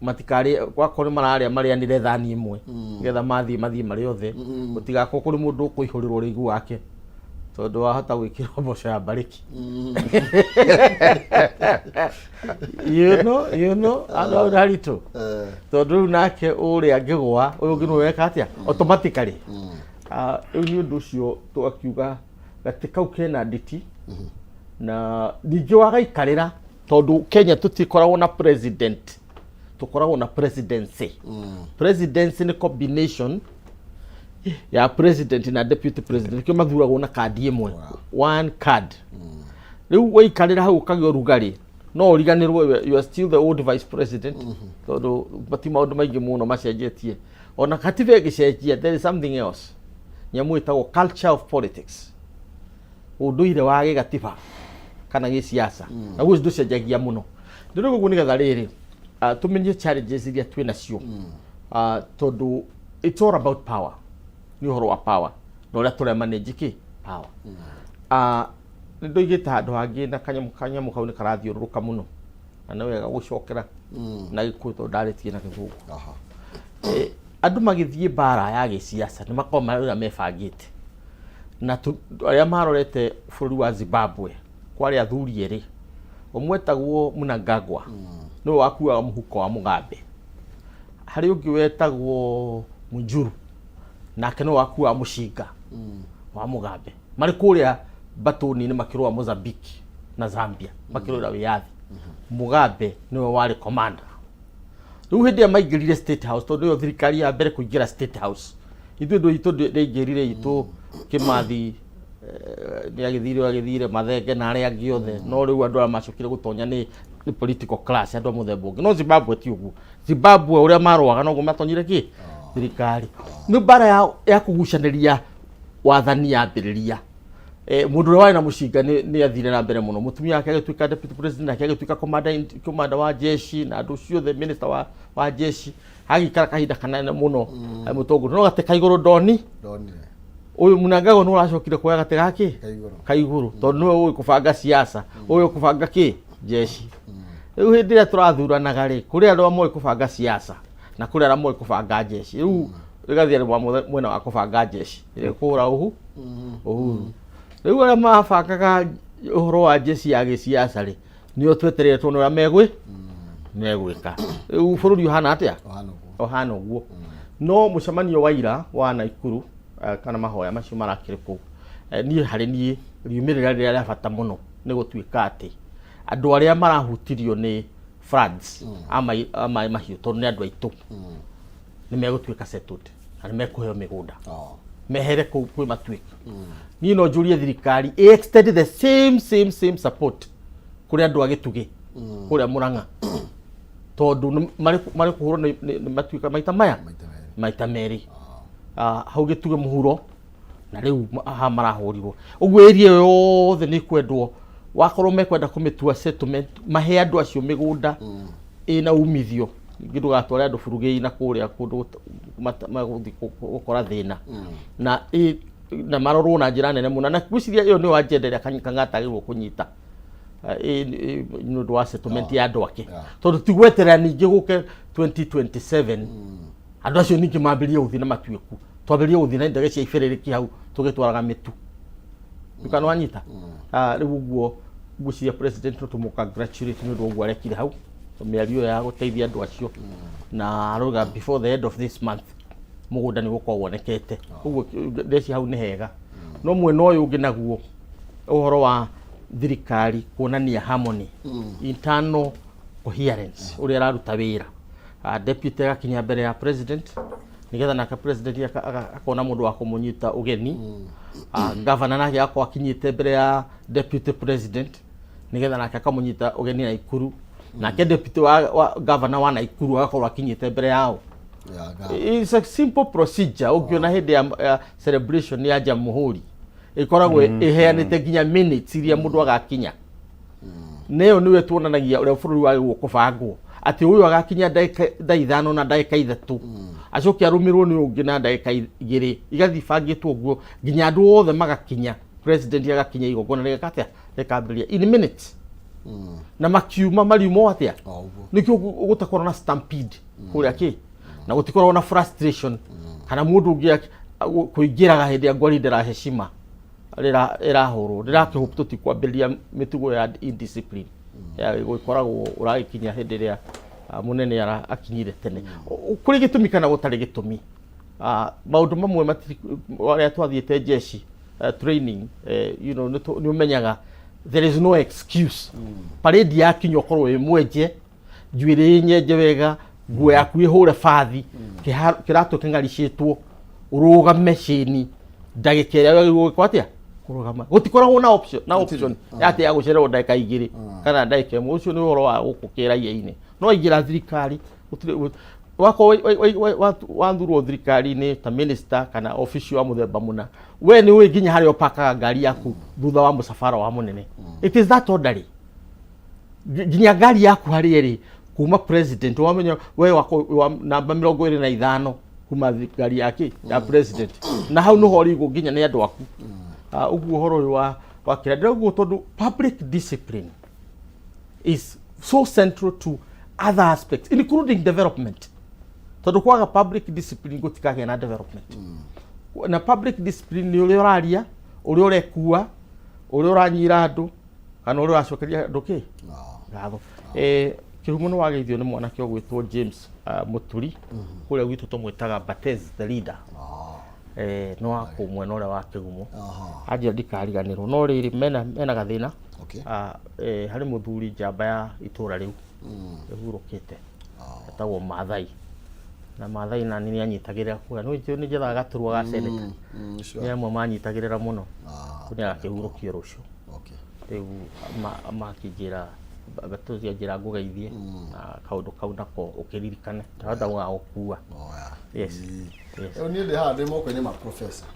matikarĩe, wakorwo nĩ mararĩa marĩanĩre thani ĩmwe, nĩgetha mathiĩ marĩ othe, gũtigakorwo kũrĩ mũndũ ũkũihũrĩrwo rĩigu wake, tondũ wahota gwĩkĩrwo mboco ya mbarĩki. You know andũ hau haritũ, tondũ rĩu nake ũrĩa angĩgũa, ũyũ ũngĩ nĩwe weka atĩa automatically. Rĩu nĩ ũndũ ũcio tũgakiuga gatĩ kau kena nditi, na ningĩ wagaikarĩra, tondũ Kenya tũtikoragwo na president, tũkoragwo na presidency. Presidency nĩ combination ya president na deputy president, kĩo mathuragwo na kandi ĩmwe, one card. Rĩu waikarĩra hau ũkagĩa ũrugarĩ, no ũriganĩrwo you are still the old vice president, tondũ ti maũndũ maingĩ mũno macenjetie. Ona katiba ĩgĩcenjia, there is something else, nyamũ ĩtagwo culture of politics, ũndũire wa gĩgatiba kana gĩsiasa, naguo ndũcenjagia mũno. Ndĩrauga ũguo nĩgetha rĩrĩ, tũmenye challenges iria twĩ nacio, tondũ it's all about power, nĩ ũhoro wa power na ũrĩa tũra manage kĩ power. Nĩ ndoigĩte handũ hangĩ na kanyamũ kau nĩ karathiũrũrũka mũno, na nĩ wega gũcokera na Gĩkũyũ tondũ ndarĩtie na Gĩthũngũ. Andũ magĩthiĩ mbara ya gĩsiasa nĩ makoragwo marĩ ũrĩa mebangĩte, na arĩa marorete bũrũri wa Zimbabwe, kwarĩ athuri erĩ, ũmwe etagwo Mnangagwa, nĩwe wakuaga mũhuko wa Mugabe, harĩ ũngĩ wetagwo Mujuru, nake nĩwe wakuaga mũcinga wa Mugabe, marĩ kũrĩa batũni-inĩ makĩrũa Mozambique na Zambia, makĩrũĩra wĩyathi. Mugabe nĩwe warĩ commander. Rĩu hĩndĩ ĩrĩa maingĩrire State House, tondũ ĩyo thirikari ya mbere kũingĩra State House, ithuĩ ndũ itũ ndĩaingĩrire itũ Kĩmathi, nĩ agĩthire Mathenge na arĩa angĩ othe, no rĩu andũ arĩa macokire gũtonya nĩ political class, andũ a mũthemba ũngĩ. No Zimbabwe ti ũguo. Zimbabwe ũrĩa marũaga noguo matonyire kĩ thirikari. Nĩ mbara ya kũgucanĩria wathani yambĩrĩria. Mũndũ ũrĩa warĩ na mũcinga nĩ athire na mbere mũno, mũtumia wake agĩtuĩka deputy president, nake agĩtuĩka commander wa jeshi na andũ ciothe, minister wa jeshi, agĩikara kahinda kanene mũno mũtongoria, no gatĩ ka igũrũ ndoni. Ndonire. Ũyũ Mnangagwa nĩ ũracokire kuoya gatĩ gakĩ Ka igũrũ. Ka igũrũ, tondũ nĩwe ũĩ kũbanga siasa, ũĩ kũbanga kĩ jeshi. Rĩu hĩndĩ ĩrĩa tũrathuranaga rĩ, kũrĩ andũ moĩ kũbanga siasa na kũrĩ arĩa moĩ kũbanga jeshi. Rĩu rĩgathiĩ mwena wa kũbanga jeshi ĩrĩa kũhũra Uhuru. Rĩu arĩa mabangaga ũhoro wa jeshi ya gĩsiasa rĩ, nĩo twetereire tuone ũrĩa megwĩka. Rĩu bũrũri ũhana atĩa? Ũhana ũguo. Ũhana ũguo. No mũcemanio wa ira wa Naikuru, kana mahoya macio marakĩrĩ kũu, niĩ harĩ niĩ riumĩrĩra rĩrĩa rĩa bata mũno nĩ gũtuĩka atĩ andũ arĩa marahutirio nĩ floods, a maĩ mahiũ, tondũ nĩ andũ aitũ, nĩ megũtuĩka settled na nĩ mekũheo mĩgũnda mehere kũu kwĩ matuĩka. Niĩ no njũrie thirikari ĩ extend the same same same support kũrĩ andũ a Gĩtugĩ kũrĩa Mũrang'a, tondũ marĩ kũhũrwo nĩ matuĩka maita maya. Maita merĩ. Maita merĩ. Hau Gĩtugĩ mũhuro na rĩu haha marahũrirwo ũguo, area ĩyo yothe nĩ kwendwo, wakorwo mekwenda kũmĩtua settlement, mahe andũ acio mĩgũnda ĩna umithio. Ningĩ ndũgatware andũ burugĩi na kũrĩa kũndũ magũthiĩ gũkora thĩna na na marorwo na njĩra nene mũno, na ngwĩciria ĩyo nĩyo agenda ĩrĩa Kang'ata agĩrĩirwo kũnyita, nĩ ũndũ wa settlement ya andũ ake, tondũ ti gweterera ningĩ gũke 2027 andũ acio ningĩ mambĩrĩrie gũthiĩ na matuĩku, twambĩrĩrie gũthiĩ na ndege cia ibĩrĩrĩki hau tũgĩtwaraga mĩtu ndukana wanyita. Rĩu ũguo ngwĩciria president no tũmũ congratulate nĩ ũndũ wa ũguo arekire hau, mĩario ĩyo ya gũteithia andũ acio, na arauga before the end of this month mũgũnda nĩ ũgũkorwo wonekete. Ũguo ndeci hau nĩ hega. No mwena ũyũ ũngĩ naguo, ũhoro wa thirikari kuonania harmony, internal coherence, ũrĩa ĩraruta wĩra, deputy agakinya mbere ya president nigetha nake president akona mũndũ wa kũmũnyita ũgeni, governor nake agakorwo akinyĩte mbere ya deputy president nigetha nake akamũnyita ũgeni Naikuru, nake deputy wa governor wa Naikuru agakorwo akinyĩte mbere yao. Ya. It's a simple procedure. Ũngĩona hĩndĩ ya celebration ya Jamhuri. Ĩkoragwo ĩheanĩte nginya minutes iria mũndũ agakinya. Na ĩyo nĩyo tuonanagia ũrĩa bũrũri wagĩrĩirwo kũbangwo, atĩ ũyũ agakinya ndagĩka thaa 5 na ndagĩka 3, acoke arũmĩrwo nĩ ũngĩ na ndagĩka 2, igathiĩ ibangĩtwo ũguo nginya andũ othe magakinya, president agakinya, igongona rĩgeka atĩa, rĩkambĩrĩria in minutes, na makiuma mariuma o atĩa? O ũguo. Nĩkĩo gũtakorwo na stampede kũrĩa kĩ, na gũtikoragwo na frustration kana mũndũ ũngĩ kũingĩraga hĩndĩ ya gwaride la heshima rĩra ĩrahũrwo. Ndĩrakĩhope tũtikwambĩrĩria mĩtugo ya indiscipline ya gũkoragwo ũragĩkinya hĩndĩ ĩrĩa mũnene akinyire tene. Kũrĩ gĩtũmi kana gũtarĩ gĩtũmi, maũndũ mamwe matiri arĩa twathiĩte jeshi training, nĩ ũmenyaga there is no excuse. Parade yakinya, ũkorwo wĩ mwenje njuĩrĩ, nyenje wega, nguo yaku ĩhũre bathi, kĩratũ kĩng'aricĩtwo, ũrũgame cĩni ndagĩka ĩrĩa wagĩrĩirwo gwĩkwo atĩa, kũrũgama. Gũtikoragwo na option na option ya atĩ ya gũcererwo ndagĩka 2 kana ndagĩka 1. Ũcio nĩ ũhoro wa gũkũ kĩraia-inĩ. No aingĩra thirikari gũtirĩ wakorwo wathurwo thirikari-inĩ ta minister kana official wa mũthemba mũna, we nĩ ũĩ nginya harĩa ũpakaga ngari yaku thutha wa mũcabara wa mũnene. It is that orderly, nginya ngari yaku harĩa ĩrĩ kuma president, wamenya we wako wa namba 25 kuma ngari yake ya president, na hau nĩho ũrigwo nginya nĩ andũ aku. Ũguo ũhoro ũyũ wa kĩrĩa ndĩrauga, tondũ public discipline is so central to other aspects, including development, tondũ kwaga public discipline gũtikagĩa na development. Na public discipline nĩ ũrĩa ũraria, ũrĩa ũrekua, ũrĩa ũranyira andũ, kana ũrĩa ũracokeria andũ kĩ ngatho. Kĩhumo nĩ wageithio nĩ mwanake ũgwĩtwo James Mũturi, kũrĩa gwitũ tũmwĩtaga Batez the leader. Nĩ wa kũ mwena ũrĩa wa Kĩgumo. Anjĩra ndikariganĩrwo, no rĩrĩ mena gathĩna. Harĩ mũthuri njamba ya itũra rĩu ĩhurũkĩte, etagwo Maathai, na Maathai nani nĩ anyitagĩrĩra kũrĩa nĩ njethaga gaturwa ga seneta. Nĩ amwe manyitagĩrĩra mũno. Nĩ agakĩhurũkio rũciũ. Rĩu makĩnjĩra batũzi anjĩra ngũgeithie na kaũndũ kau nako ũkĩririkane ndahota gũgagũkua. Oh, yeah. Yes. Rĩu niĩ ndĩ haha ndĩ moko-inĩ ma professor.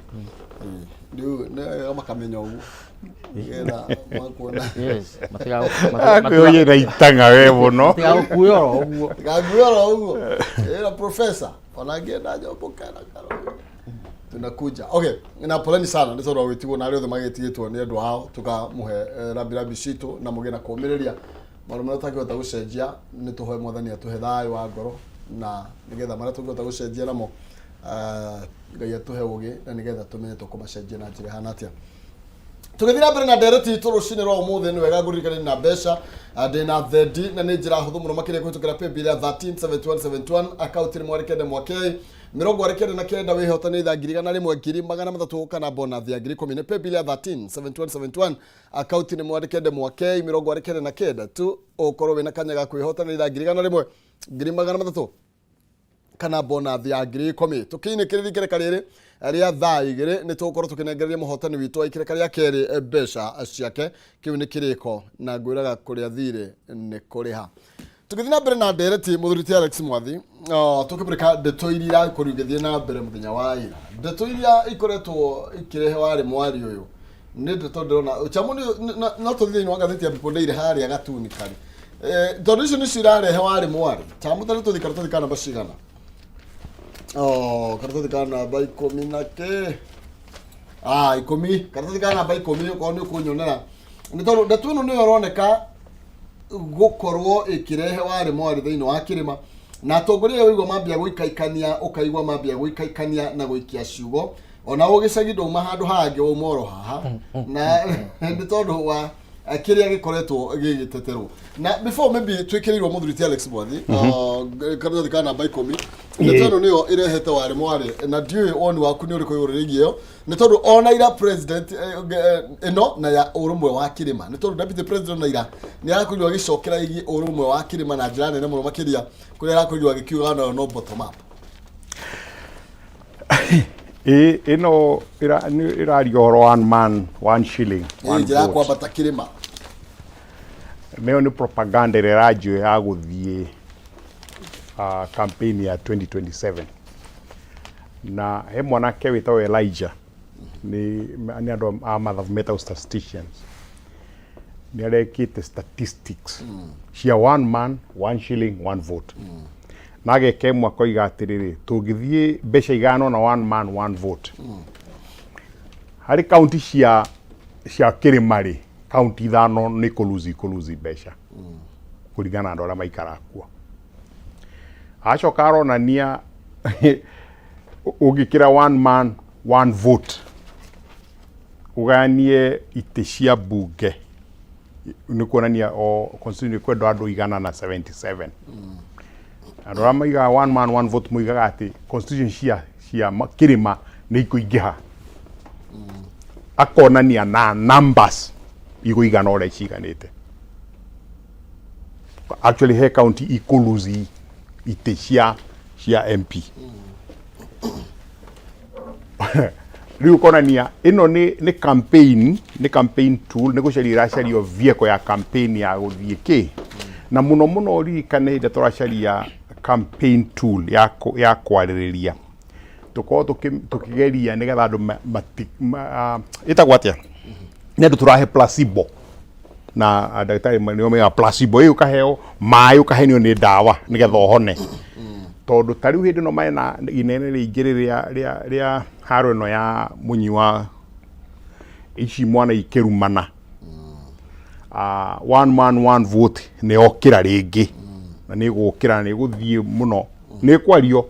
Rĩu nĩ wega makamenya ũguo nĩgetha makuona. Yes. Akwĩoye na itang'a we mũno. Matigagũkue oro ũguo. Ngague oro ũguo ĩra professor ona ngĩenda njomboke na karo tunakuja. Okay, na poleni sana nĩ tondũ wa gwĩtigwo na arĩa othe magĩtigĩtwo nĩ andũ ao, tũkamũhe rambirambi citũ na mũgĩe na kũũmĩrĩria. Maũndũ marĩa tũtangĩhota gũcenjia, nĩ tũhoe Mwathani atũhe thayũ wa ngoro, na nĩgetha marĩa tũngĩhota gũcenjia namo, Ngai atũhe ũgĩ na nĩgetha tũmenye tũkũmacenjia na njĩra ĩhana atĩa. Tũgĩthiĩ na mbere na ndereti itũ rũcinĩ rwa ũmũthĩ, nĩ wega ngũririkane na mbeca. Ndĩ na thendi na nĩ njĩra hũthũ mũno makĩria kũhĩtũkĩra paybill ya 137171, akaunti nĩ Mwarĩkende Mwakei 49, wĩhotane itha 100,000, 300,000 kana bonus ya 10,000. Nĩ paybill ya 137171, akaunti nĩ Mwarĩkende Mwakei 49 tu, ũkorwo wĩna kanya ga kwĩhotanĩra itha 100,000, 300,000 kana bonus ya 10,000. Tũkĩinĩkĩrĩria ikereka rĩrĩ rĩa thaa 2, nĩ tũgũkorwo tũkĩnengereria mũhotani witũ wa ikereka rĩa kerĩ mbeca ciake. Kĩu nĩ kĩrĩko na ngwĩraga kũrĩa thirĩ nĩ kũrĩha. Tũgĩthiĩ na mbere na ndereti, mũthuri ti Alex Mwathi, tũkĩmũrĩka ndeto iria irakorirwo igĩthiĩ na mbere mũthenya wa ira, ndeto iria ikoretwo ikĩrehe warĩ mwari ũyũ nĩ ndeto ndĩrona chamu no tũthiĩ thĩinĩ wa ngathĩti ya People Daily harĩa gatuni karĩ. Tondũ icio nĩcio irarehe warĩ mwarĩ chamu tarĩ tũthiĩ karatathi ka namba cigana? Oh, karatathi ka namba 10 na kĩ, 10, karatathi ka namba 10, okorwo nĩ ũkũnyonera, nĩ tondũ ndeto ĩno nĩyo ĩroneka gũkorwo ĩkĩrehe warĩ mwarĩ thĩinĩ wa kĩrĩma, na atongoria aya ũigua mambia gũikaikania, ũkaigua mambia gũikaikania na gũikia ciugo, ona ũgĩcagi ndauma handũ hangĩ, wauma oro haha, na nĩ tondũ wa kĩrĩa gĩkoretwo gĩgĩteterwo. Na before maybe twĩkĩrĩirwo mũthuri ti Alex Mwathi, karatathi ka namba 10, ndeto ĩno nĩyo ĩrehete warĩ mwarĩ, na ndiũĩ woni waku nĩ ũrĩkũ igũrũ rĩgiĩ ĩyo, nĩ tondũ ona ira president ĩno na ya ũrũmwe wa kĩrĩma, nĩ tondũ deputy president na ira nĩ arakorirwo agĩcokera ĩgiĩ ũrũmwe wa kĩrĩma na njĩra nene mũno makĩria, kũrĩa arakorirwo agĩkiuga nayo no bottom up. Ĩ ĩno nĩ ĩraria ũhoro one man one shilling one njĩra ya vote. Kwambata kĩrĩma. Nayo nĩ propaganda ĩrĩa ĩranjio ya gũthiĩ campaign ya 2027, na he mwanake wĩtagwo Elijah. Nĩ andũ a mathabu metagwo statisticians, nĩ arekĩte statistics cia one man, one shilling, one vote, na ageka ĩmwe akoiga atĩrĩrĩ, tũngĩthiĩ mbeca igano na one man, one vote harĩ kaunti cia kĩrĩma rĩ, kaunti 5 nĩ ikũluzi mbeca kũringana na andũ arĩa maikaraga kuo. Acoka aronania ũngĩkĩra one man, one vote, ũgayanie itĩ cia mbunge, nĩ kuonania o constituency kwendwo andũ 177. Andũ arĩa maigaga one man, one vote moigaga atĩ constituency cia kĩrĩma nĩ ikũingĩha. Akonania na numbers igũigana ũrĩa ciganĩte. Actually he county ikũluzi itĩ cia MP. Rĩu ũkonania ĩno nĩ campaign tool, nĩ gũcaria ĩracario vehicle ya campaign ya gũthiĩ kĩ na mũno mũno. Ũririkane hĩndĩ ĩrĩa tũracaria campaign tool ya kwarĩrĩria, tũkorwo tũkĩgeria nĩgetha andũ ĩtagwo atĩa, nĩ andũ tũrahe placebo na ndagĩtarĩ nĩo maugaga placebo ĩyo, ũkaheo maĩ, ũkahenio nĩ ndawa nĩgetha ũhone. Tondũ ta rĩu hĩndĩ ĩno mena inene rĩingĩ rĩrĩa rĩa haro ĩno ya mũnyi wa ici mwana ikĩrumana, one man, one vote nĩ yokĩra rĩngĩ na nĩ ĩgũkĩra na nĩ ĩgũthiĩ mũno, nĩ ĩkwario.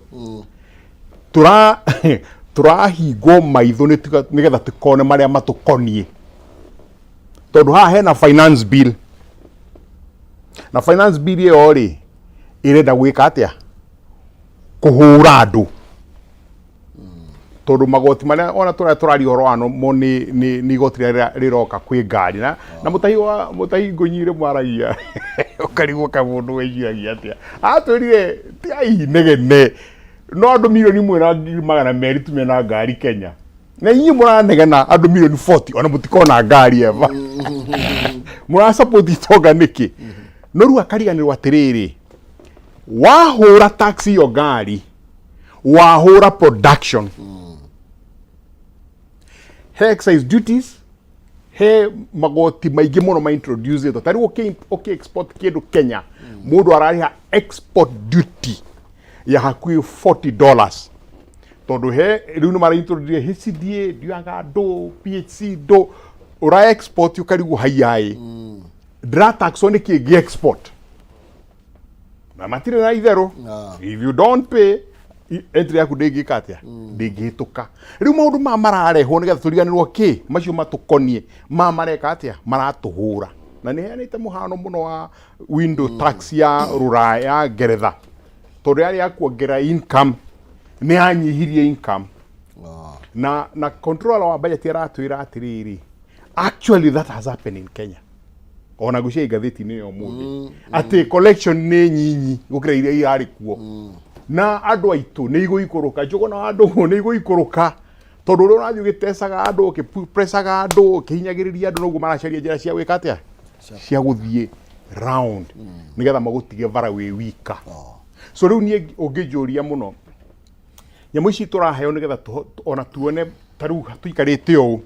Tũrahingwo maitho nĩgetha tũkone marĩa matũkoniĩ, tondũ haha hena finance bill, na finance bill ĩyo rĩ, ĩrenda gwĩka atĩa? Kũhũra andũ, tondũ magoti marĩa ona tũrĩa tũraria ũhoro wa mo nĩ igoti rĩrĩa rĩroka kwĩ ngari na mũtahi wa mũtahi ngũnyire mwaragia ũkarigwo ka mũndũ weciragia atĩa. Atwĩrire ti ai negene no andũ 1,200,000 tu mena ngari Kenya, na inyuĩ mũranegena andũ milioni 40 ona mũtikona ngari eva mũrasupport itonga nĩkĩ? No rĩu akariganĩrwo atĩrĩrĩ, wahũra tax iyo ngari, wahũra production, he excise duties, he magoti maingĩ mũno ma introduce ta rĩu ũkĩ export kĩndũ Kenya, mũndũ ararĩha export duty ya hakuhĩ $40, tondũ he rĩu nĩ mara introduce HCDA ndiaga ndũ PHC ndũ ũra export, ũkarigwo haiyaĩ ndĩrataxwo nĩkĩ ngĩ export na matirĩ na itherũ. If you don't pay, entry yaku ndĩngĩka atĩa? Ndĩngĩhĩtũka. Rĩu maũndũ maya mararehwo nĩgetha tũriganĩrwo kĩ macio matũkoniĩ ma mareka atĩa, maratũhũra. Na nĩ heanĩte mũhano mũno wa window tax ya rũraya, ya Ngeretha, tondũ yarĩ ya kuongerera income, nĩ yanyihirie income. Na controller wa budget aratwĩra atĩrĩrĩ, actually that has happened in Kenya, ona ngwĩciria ngathĩti-inĩ ĩyo ũmũthĩ, atĩ collection nĩ nyinyi gũkĩra iria irarĩ kuo. Na andũ aitũ nĩ igũikũrũka, njũgũna wa ndũng'ũ nĩ igũikũrũka, tondũ ũrĩa ũrathiĩ ũgĩtecaga andũ, ũkĩpresaga andũ, ũkĩhinyagĩrĩria andũ, noguo maracaria njĩra cia gwĩka atĩa, cia gũthiĩ round nĩgetha magũtige bara wĩ wika. So rĩu niĩ ũngĩnjũria mũno, nyamũ ici tũraheo nĩgetha ona tuone ta rĩu tũikarĩte ũũ,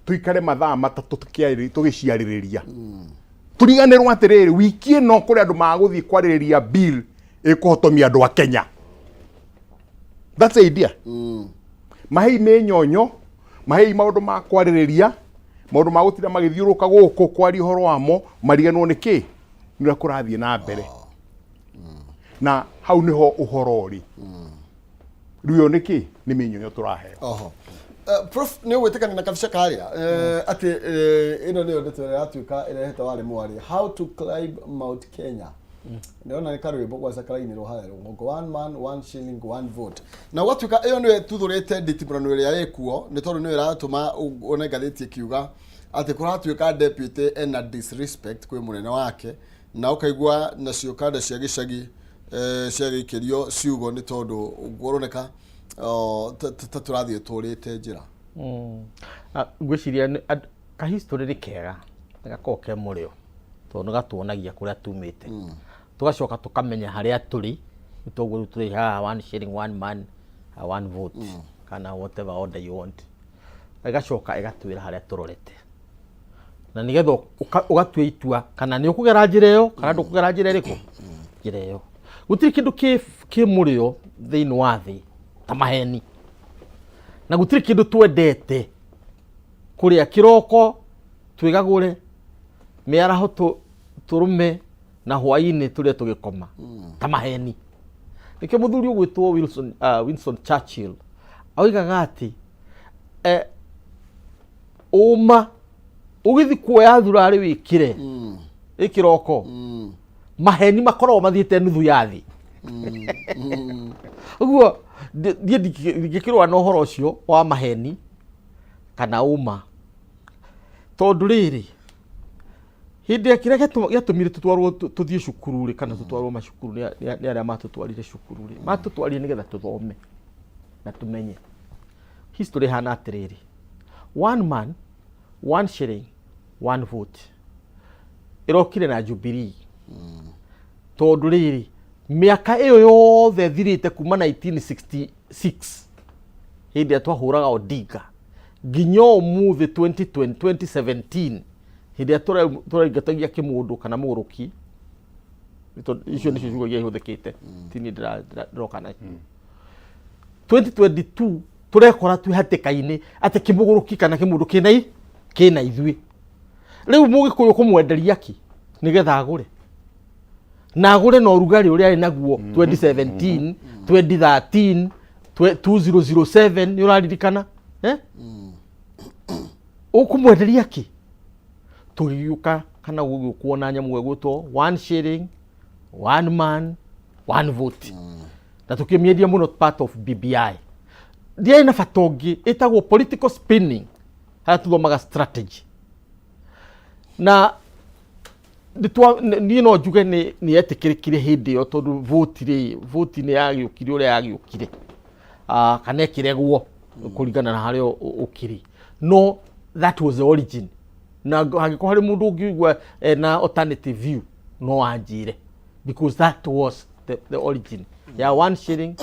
tũikare mathaa 3 tũgĩciarĩrĩria, tũriganĩrwo atĩrĩrĩ, wiki ĩno kũrĩ andũ magũthiĩ kwarĩrĩria bill ĩkũhotomia andũ a Kenya. That's the idea. Mahei mĩnyonyo, mahei maũndũ ma kwarĩrĩria, maũndũ ma gũtinda magĩthiũrũrũka gũkũ kwaria ũhoro wamo, mariganĩrwo nĩ kĩ, nĩ ũrĩa kũrathiĩ na mbere. Na hau nĩho ũhoro ũrĩ rĩu. Ĩyo nĩ kĩ? Nĩ mĩnyonyo tũraheo. Oho. Prof, nĩ ũgwĩtĩkania na kabica karĩa atĩ ĩno nĩyo ndeto ĩrĩa yatuĩka ĩrehete warĩ mwarĩ, "How to Climb Mount Kenya"? Ndĩrona nĩ karwĩmbo gwaca karainĩrwo harĩa rũgongo, "One man, one shilling, one vote", na ũgatuĩka ĩyo nĩyo ĩtuthũrĩte nditimũrano ĩrĩa ĩkuo, nĩ tondũ nĩyo ĩratũma one ngathĩti ĩkiuga atĩ kũratuĩka deputy ena disrespect kwĩ mũnene wake, na ũkaigua nacio kanda cia gĩcagi ciagĩikĩrio ciugo, nĩ tondũ kũroneka ta tũrathiĩ tũrĩte njĩra. Ngwĩciria ka history nĩ kega, nĩ gakoragwo ke mũrĩo, tondũ nĩ gatuonagia kũrĩa tumĩte, tũgacoka tũkamenya harĩa tũrĩ. Nĩ toguo rĩu tũrĩ haha, one shilling, one man, one vote, kana whatever order you want. Ĩgacoka ĩgatwĩra harĩa tũrorete na nĩgetha ũgatua itua kana nĩ ũkũgera njĩra ĩyo kana ndũkũgera njĩra ĩrĩkũ, njĩra ĩyo. Gũtirĩ kĩndũ kĩ mũrĩo thĩinĩ wa thĩ ta maheni, na gũtirĩ kĩndũ twendete kũrĩa kĩroko twĩgagũre, mĩaraho tũrũme, na hwainĩ tũrĩa tũgĩkoma ta maheni. Nĩkĩo mũthuri ũgwĩtwo Winston Churchill oigaga atĩ ũma ũgĩthi kuoya thurarĩ wĩkĩre ĩ kĩroko, maheni makoragwo mathiĩte nuthu ya thĩ. Ũguo niĩ ndingĩkĩrũa na ũhoro ũcio wa maheni kana ũma, tondũ rĩrĩ, hĩndĩ ĩrĩa kĩrĩa gĩatũmire tũtwarwo tũthiĩ cukuru rĩ, kana tũtwarwo macukuru nĩ arĩa matũtwarire cukuru rĩ, matũtwarire nĩgetha tũthome na tũmenye history. Ĩhana atĩrĩrĩ, one man, one shilling, one vote ĩrokire na Jubilee, tondũ rĩrĩ, mĩaka ĩyo yothe ĩthirĩte kuma 1966, hĩndĩ ĩrĩa twahũraga Odinga, nginya ũmũthĩ 2020, 2017, hĩndĩ ĩrĩa tũraingatagia kĩmũndũ kana mũgũrũki. Tondũ icio nĩcio ciugo iria ihũthĩkĩte, ti niĩ ndĩroka nacio. 2022 tũrekora twĩ hatĩka-inĩ atĩ kĩmũgũrũki kana kĩmũndũ kĩna ithuĩ. Rĩu mũgĩkũyũ kũmwenderia kĩ nĩgetha agũre, na agũre na ũrugarĩ ũrĩa arĩ naguo 2017, 2013, 2007, nĩ ũraririkana, eh? Ũkũmwenderia kĩ? Tũgĩũka kana gũgĩũkwo na nyamũ ĩgwĩtwo one shilling, one man, one vote, na tũkĩmĩendia mũno part of BBI. Ndiarĩ na bata ũngĩ, ĩtagwo political spinning, harĩa tũthomaga strategy. Na niĩ no njuge nĩ yetĩkĩrĩkire hĩndĩ ĩyo, tondũ vote rĩ, vote nĩ yagĩũkire ũrĩa yagĩũkire, kana ĩkĩregwo kũringana na harĩa ũkĩrĩ, no that was the origin. Na hangĩkorwo harĩ mũndũ ũngĩigua ena alternative view, no anjĩre, because that was the origin ya one shilling,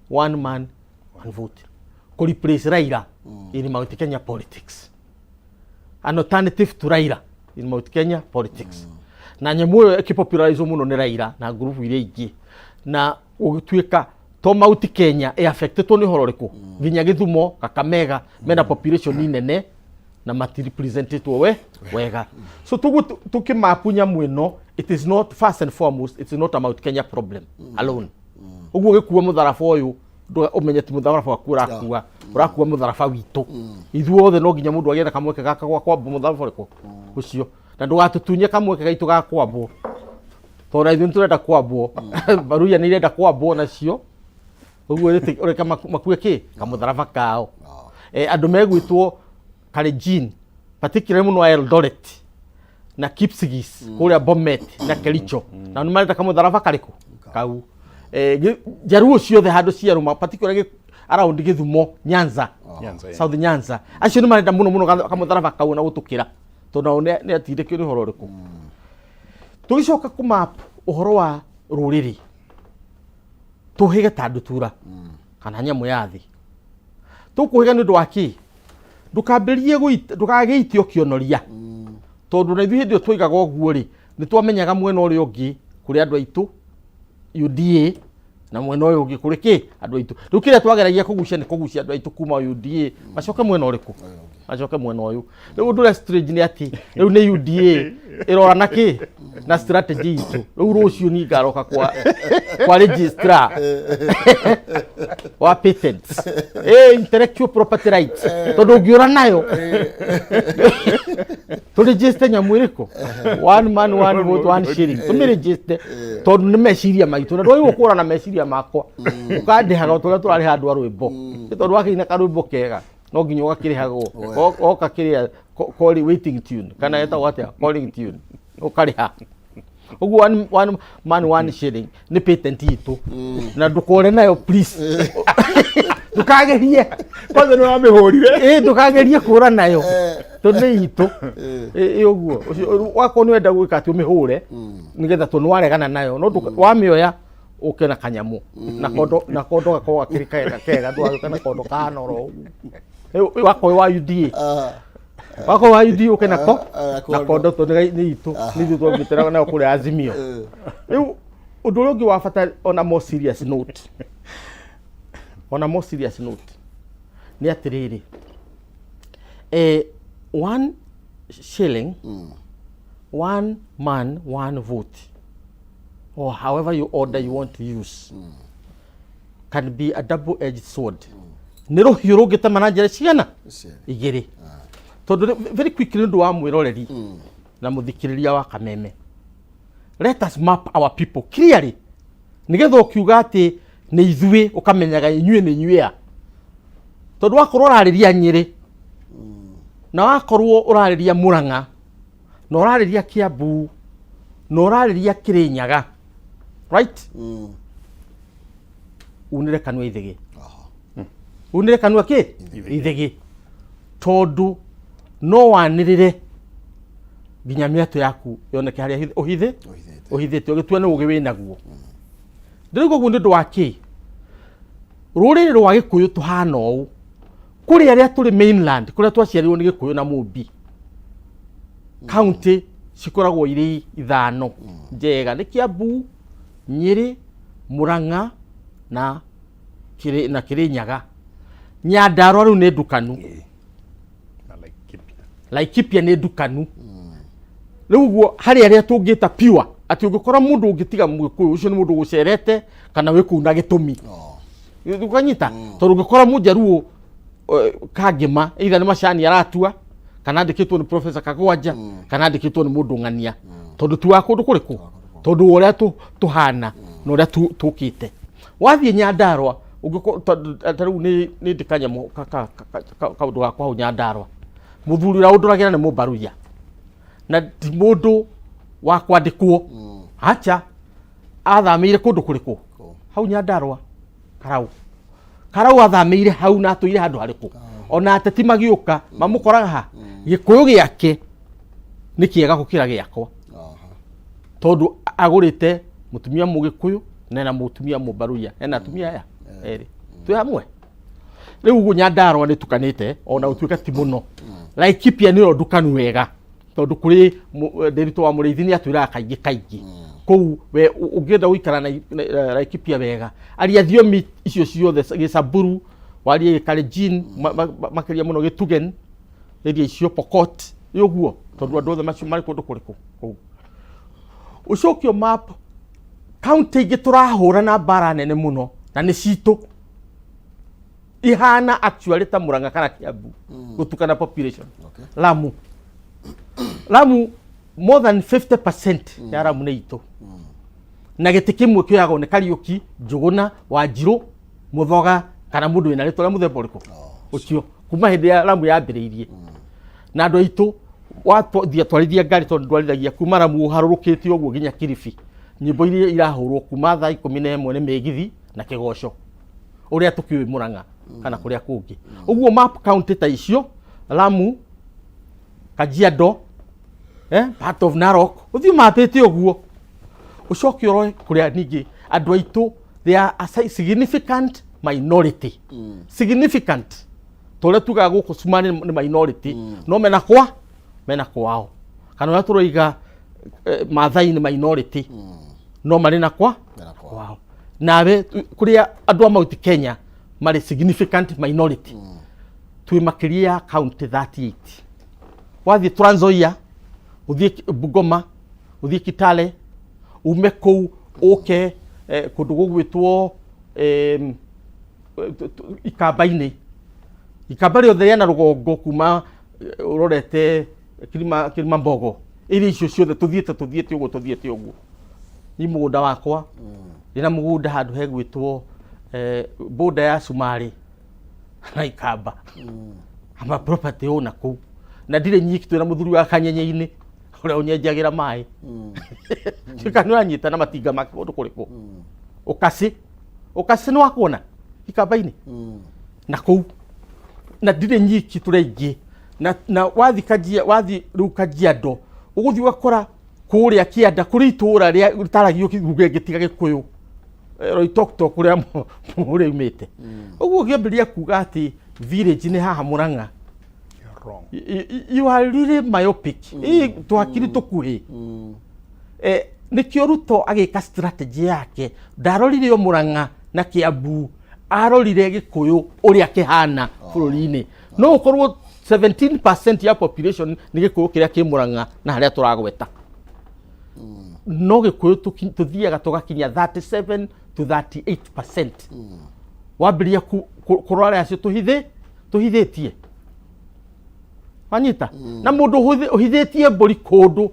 one man, one vote, kũ replace Raila in Mount Kenya politics, an alternative to Raila in Mount Kenya politics. Na nyamũ ĩyo ĩkĩpopularize mũno nĩ Raila na ngurubu iria ingĩ, na gũgĩtuĩka to Mount Kenya ĩ affectetwo nĩ ũhoro ũrĩkũ, nginya Gĩthumo, Kakamega mena population nene na matirepresentetwo we wega. So tuguo tũkĩmapu nyamũ ĩno, it is not, first and foremost, it is not a Mount Kenya problem alone. Ũguo gĩkua mũtharaba ũyũ, ũmenye ti mũtharaba waku ũrakua, ũrakua mũtharaba witũ ithuothe. No nginya mũndũ agĩe na kamweke gaka gwa kwambwo mũtharaba ũrĩkũ ũcio, na ndũgatũtunye kamweke gaitũ ga kwambwo, tondũ na ithuĩ nĩtũrenda kwambwo. Baruya nĩ irenda kwambwo nacio. Ũguo ũreka makue kĩ kamũtharaba kao. Andũ megwĩtwo Kalenjin, particularly mũno a Eldoret na Kipsigis kũrĩa Bomet na Kericho, na nĩ marenda kamũtharaba karĩkũ kau. Njaruo ciothe handũ ciarũma, particularly around Gĩthumo, Nyanza. Nyanza, yeah. South Nyanza, acio nĩ marenda mũno mũno kamũtharaba kau na gũtũkĩra, tondũ nao nĩ atindĩkio nĩ ũhoro ũrĩkũ. Tũgĩcoka kũmap ũhoro wa rũrĩrĩ, tũhĩge ta ndutura kana nyamũ ya thĩ. Tũkũhĩga nĩ ũndũ wa kĩ? Ndũkambĩrĩrie ndũkagĩite ũkĩonoria, tondũ na ithuĩ hĩndĩ ĩyo twoigaga ũguo rĩ, nĩ twamenyaga mwena ũrĩa ũngĩ kũrĩ andũ aitũ UDA, na mwena ũyũ ũngĩ kũrĩ kĩ andũ aitũ. Rĩu kĩrĩa twageragia kũgucia nĩ kũgucia andũ aitũ kuma UDA macoke mwena ũrĩkũ, macoke mwena ũyũ. Rĩu ũndũ ũrĩa strange nĩ atĩ rĩu nĩ UDA ĩrora na kĩ na strategy itũ. Rĩu rũciũ niĩ ngaroka kwa registrar wa patents, intellectual property rights, tondũ ũngĩũra nayo tũregister nyamũ ĩrĩkũ, one man, one vote, one shilling, tũmĩregister, tondũ nĩ meciria maitũ, na ndwagĩrĩirwo kũra na meciria makwa ũkandĩhaga o ta ũrĩa tũrarĩha andũ a rwĩmbo. Nĩ tondũ wakĩina karwĩmbo kega, no nginya ũgakĩrĩhagwo. Oka kĩrĩa waiting tune, kana ĩtagwo atĩa, calling tune, ũkarĩha. Ũguo one man, one shilling nĩ patent itũ, na ndũkore nayo, please, ndũkagerie. Kwanza nĩ wamĩhũrire. Ĩ, ndũkagerie kũra nayo, tondũ nĩ itũ. Ĩ ũguo ũcio wakorwo nĩ wenda gwĩka atĩ ũmĩhũre nĩgetha, tondũ nĩ waregana nayo, no wamĩoya ũke na kanyamũ na kondo, na kondo gakorwo gakĩrĩ kega kega, ndũgagĩũke na kondo kahana oro ũguo. Rĩu wakorwo wa UDA, wakorwo wa UDA ũke nako Ah, na kondo tondũ nĩ itũ, nĩ ithuĩ twamĩtĩra nayo kũrĩa Azimio. Rĩu ũndũ ũrĩa ũngĩ wa bata, on a more serious note, nĩ atĩrĩrĩ, one shilling, one man, one vote, or however you order you want to use, can be a double edged sword. Nĩ rũhiũ rũngĩtema na njĩra cigana? Igĩrĩ. Tondũ very quickly, nĩ ũndũ wa mwĩroreri na mũthikĩrĩria wa Kameme, let us map our people clearly, nĩgetha ũkiuga atĩ nĩ ithuĩ, ũkamenyaga inyuĩ nĩ inyuĩ a. Tondũ wakorwo ũrarĩria Nyĩrĩ, na wakorwo ũrarĩria Mũrang'a, na ũrarĩria Kiambu, na ũrarĩria Kĩrĩnyaga, right, unĩre kanua ithĩgĩ, unĩre kanua kĩ ithĩgĩ, tondũ no wanĩrĩre nginya mĩatũ yaku yoneke harĩa ũhithĩ ũhithĩte, ũgĩtua nĩ ũgĩ wĩ naguo. Ndĩrauga ũguo nĩ ũndũ wa kĩ? Rũrĩrĩ rwa Gĩkũyũ tũhana ũũ: kũrĩ arĩa tũrĩ mainland, kũrĩa twaciarirwo nĩ Gĩkũyũ na Mũmbi. Kaunti cikoragwo irĩ ithano njega, nĩ Kiambu, Nyĩrĩ, Mũrang'a na Kĩrĩnyaga. Nyandarua rĩu nĩ ndukanu. Na Laikipia. Laikipia nĩ ndukanu. Rĩu ũguo harĩ arĩa tũngĩta pure, atĩ ũngĩkora mũndũ ũngĩtiga Mũgĩkũyũ, ũcio nĩ mũndũ gũcerete kana wĩ kũu na gĩtũmi. Ũkanyita, tondũ ũngĩkora Mũnjaruo kangĩma, either nĩ macani aratua, kana andĩkĩtwo nĩ Professor Kagwanja, kana andĩkĩtwo nĩ mũndũ ng'ania, tondũ ti wa kũndũ kũrĩkũ, tondũ wa ũrĩa tũhana na ũrĩa tũkĩte. Wathiĩ Nyandarua, tondũ ta rĩu nĩ ndĩ kanyamũ kaũndũ gakwa hau Nyandarua. Mũthuri ũrĩa ũndoragĩra nĩ Mũmbaruya, na ti mũndũ wa kwandĩkwo, acha, athamĩire kũndũ kũrĩkũ? Hau Nyandarua, Karau. Karau athamĩire hau na atũire handũ harĩkũ? Ona ateti magĩũka mamũkoraga ha? Gĩkũyũ gĩake nĩ kĩega gũkĩra gĩakwa, tondũ agũrĩte mũtumia Mũgĩkũyũ na ena mũtumia Mũmbaruya, ena atumia aya erĩ twĩ hamwe. Rĩu ũguo Nyandarua nĩ tukanĩte, ona gũtuĩka ti mũno. Laikipia nĩyo ndukanu wega, tondũ kũrĩ Ndĩritũ wa Mũrĩithi nĩ atwĩraga kaingĩ kaingĩ kũu, we ũngĩenda gũikara na Laikipia wega, aria thiomi icio ciothe, Gĩcamburu, warie Gĩkalenjin, makĩria mũno Gĩtugen, area icio Pokot, nĩ ũguo, tondũ andũ othe macio marĩ kũndũ kũrĩkũ kũu. Ũcokio map kaunti ingĩ tũrahũra na mbara nene mũno na nĩ citũ ihana actually ta Murang'a kana Kiambu gũtukana population. Lamu, Lamu, more than 50% ya Lamu nĩ itũ, na gĩtĩ kĩmwe kĩoyagwo nĩ Kariũki, Njũgũna, Wanjirũ, Mũthoga, kana mũndũ wĩna rĩtwa rĩa mũthemba ũrĩkũ ũcio kuma hĩndĩ ya Lamu yambĩrĩirie. Na andũ aitũ, wathiĩ twarithia ngari, tondũ ndwarithagia kuma Lamu ũharũrũkĩte ũguo nginya Kilifi, nyĩmbo iria irahũrwo kuma thaa 11 nĩ mĩgithi na kĩgoco ũrĩa tũkĩũĩ Mũrang'a kana kũrĩa kũngĩ. Ũguo map county ta icio, Lamu, Kajiado, part of Narok, ũthiĩ mapĩte ũguo, ũcoke ũrore kũrĩa ningĩ andũ aitũ, they are a significant minority, significant ta ũrĩa tugaga gũkũ Cumarĩ nĩ minority, no mena kwao, kana ũrĩa tũroiga Maathai nĩ minority, no marĩ na kwa Mena kwao. Kwao. Nawe kũrĩa andũ a Mount Kenya marĩ significant minority, twĩ makĩria ya county 38. Wathiĩ Trans Nzoia, ũthiĩ Bungoma, ũthiĩ Kitale, ume kũu ũke kũndũ gũgwĩtwo Ikamba-inĩ, Ikamba rĩothe rĩa na rũgongo kuma ũrorete Kilima Mbogo, iria icio ciothe tũthiĩte ũguo, tũthiĩte ũguo. Ni mũgũnda wakwa, ndĩna mũgũnda handũ hegwĩtwo border ya Cumarĩ na Ikamba, ama property owner kũu, na ndirĩ nyiki, twĩna mũthuri wa Kanyenye-inĩ ũrĩa ũnyenjagĩra maĩ. Kana nĩ ũranyita na matinga make kũndũ kũrĩkũ? Ũkacĩ, ũkacĩ nĩ wakuona Ikamba-inĩ na kũu, na ndirĩ nyiki, tũrĩ aingĩ. Na wathi Kajia, wathi rĩu Kajiado, ũgũthiĩ ũgakora kũrĩa kĩanda kũrĩ itũũra rĩa rĩtaragio ruga ĩngĩ tiga Gĩkũyũ, Loitoktok, kũrĩa mũrĩa umĩte. Ũguo ũngĩambĩrĩria kuga atĩ Village nĩ haha Murang'a. You're wrong. You are really myopic. Ĩ twakiri tũkuhĩ. Eh, nĩkĩo Ruto agĩka strategy yake ndarorire o Murang'a na Kiambu, arorire Gĩkũyũ ũrĩa kĩhana bũrũri-inĩ. No ũkorwo 17% ya population nĩ Gĩkũyũ kĩrĩa kĩ Murang'a na harĩa tũragweta, no Gĩkũyũ tũthiaga tũgakinya 37 to 38%. Wambĩrĩria kũrora acio tũhithĩtie, wanyita na mũndũ ũhithĩtie mbũri kũndũ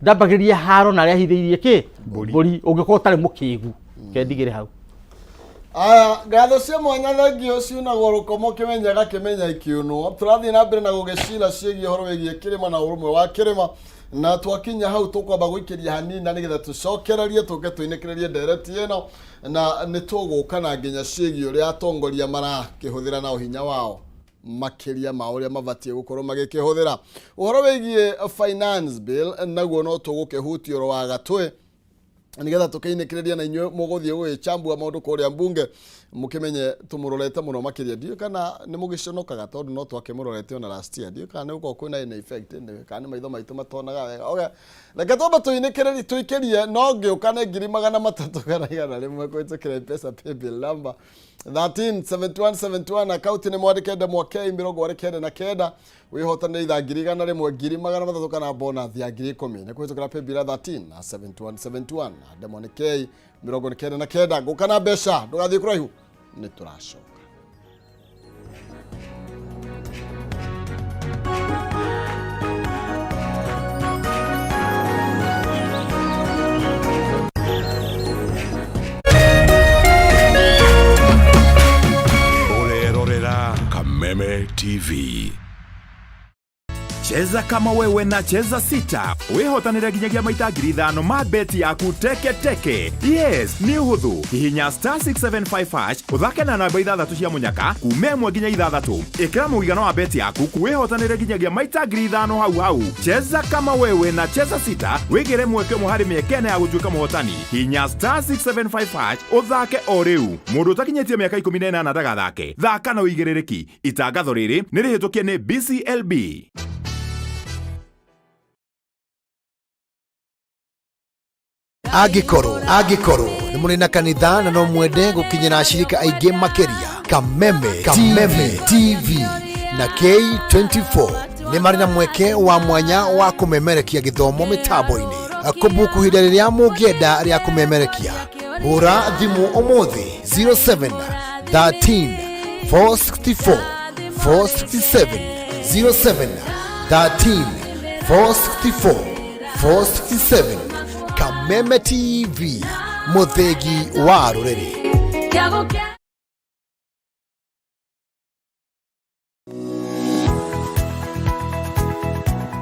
ndambagĩrĩria haro na arĩa ahithĩirie kĩ mbũri, ũngĩkorwo ũtarĩ mũkĩgu kendigĩre hau. Aya, ngatho cia mwanya, thengio ciunagwo rũkomo kĩmenya gakĩmenya ikiunwo. Tũrathiĩ na mbere na gũgĩcira ciĩgiĩ ũhoro wĩgiĩ kĩrĩma na ũrũmwe wa kĩrĩma, na twakinya hau tũkwamba gũikĩria hanini na nĩgetha tũcokererie tũke tũinĩkĩrĩrie ndereti ĩno, na nĩ tũgũka na nginya ciĩgiĩ ũrĩa atongoria marakĩhũthĩra na ũhinya wao makĩria ma ũrĩa mabatiĩ gũkorwo magĩkĩhũthĩra. Ũhoro wĩgiĩ finance bill naguo no tũgũkĩhutia oro wa gatwe nigetha tũkĩinĩkĩrĩria na inyuĩ mũgũthiĩ gũgĩchambua maũndũ kũrĩa mbunge, mũkĩmenye tũmũrorete mũno makĩria. Ndiũĩ kana nĩ mũgĩconokaga tondũ no twakĩmũrorete ona last year. Ndiũĩ kana nĩ gũkorwo kwĩna any effect anyway, kana nĩ maitho maitũ matonaga wega. Okay. Reke twambe tũinĩkĩrĩrie tũikĩrie, no ngĩũka nĩ 300,000 kana 100 kũhĩtũkĩra M-Pesa paybill number 13 71 71, akaunti nĩ mwandĩke ndemwa K 99, wĩhotanĩre itha 100,000, 300,000 kana bonus ya 10,000 nĩ kũhĩtũkĩra paybill ya 13 na 71 71 na ndemwa nĩ K 99. Ngũka na mbeca, ndũgathiĩ kũraihu, nĩ tũracoka. Ũrerorera Kameme TV. Cheza kama wewe na Cheza Sita wĩhotanĩre nginyagia maita 5,000 ma beti yaku teke teke. Yes, nĩ ũhũthũ. Hihinya star 675 hash, ũthake na namba ithathatũ cia mũnyaka kuma 1 nginya 6. Ĩkĩra mũigana wa beti yaku, wĩhotanĩre nginyagia maita 5,000 hau hau. Cheza kama wewe na Cheza Sita, wĩgĩre mweke ũmwe harĩ mĩeke 4 ya gũtuĩka mũhotani. Hihinya star 675 hash ũthake o rĩu. Mũndũ ũtakinyĩtie mĩaka 18 ndagathake. Thaka na ũigĩrĩrĩki. Itangatho rĩrĩ nĩ rĩhĩtũkie nĩ BCLB. Angĩkorwo nĩ mũrĩ na kanitha na no mwende gũkinyĩra ashirika aingĩ makĩria, Kameme TV na K24 nĩ marĩ na mweke wa mwanya wa kũmemerekia gĩthomo mĩtambo-inĩ. Kũbuku ihinda rĩrĩa mũngĩenda rĩa kũmemerekia, hũra thimũ ũmũthĩ 07 13 464 467, 07 13 464 467. Kameme TV, mũthĩgi wa rũrĩrĩ.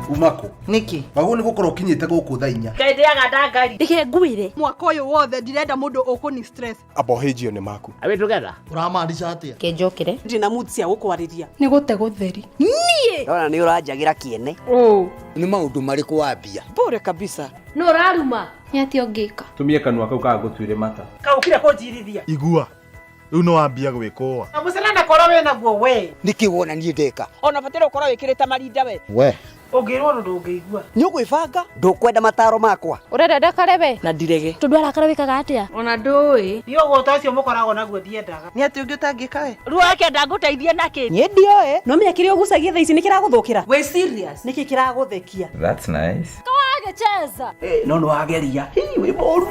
Umako. Nĩkĩ? Wagwo nĩ gũkorwo ũkinyĩte gũkũ thaa 4. Ngai ndangari. Reke ngwĩre. Mwaka ũyũ wothe ndirenda mũndũ ũkũni stress. Abohĩnjio nĩ maku. Are we together? Ũramaanisha atĩa? Kenjokere. Ndina mood cia gũkwarĩria. Nĩ gũte gũtheri. Niĩ. Ndona nĩ ũranjagĩra kĩene. Ũ. Nĩ maũndũ marĩkũ wambia? Bure kabisa. No ũraruma. Nĩ atĩa ũngĩka? Tumie kanua kau kagũtuire mata. Kaũkire kũnjirithia. Igua rĩu no wambia gwĩkũa. Mũcene na kora wĩ naguo we. Nĩkĩ wona niĩ ndeka? Ona bataire ũkorwo wĩkĩrĩte marinda we. We. Ũngĩrwo ũndũ ndũngĩigua. Nĩ ũgwĩbanga? Ndũkwenda mataro makwa? Ũrenda ndakare we? Na ndirege. Tondũ arakara wĩkaga atĩa? Ona ndũĩ. Niĩ ũgũta ũcio mũkoragwo naguo ndiendaga. Nĩ atĩ ũngĩ ũtangĩka we? Ruo akĩenda ngũteithie nakĩ? Niĩ ndioĩ. No menya kĩrĩa ũgucagia thaa ici nĩ kĩragũthũkĩra. Wĩ serious? Nĩkĩ kĩragũthekia? That's nice. Kawagĩcheza. No nĩ wageria. Hii wĩ mũru.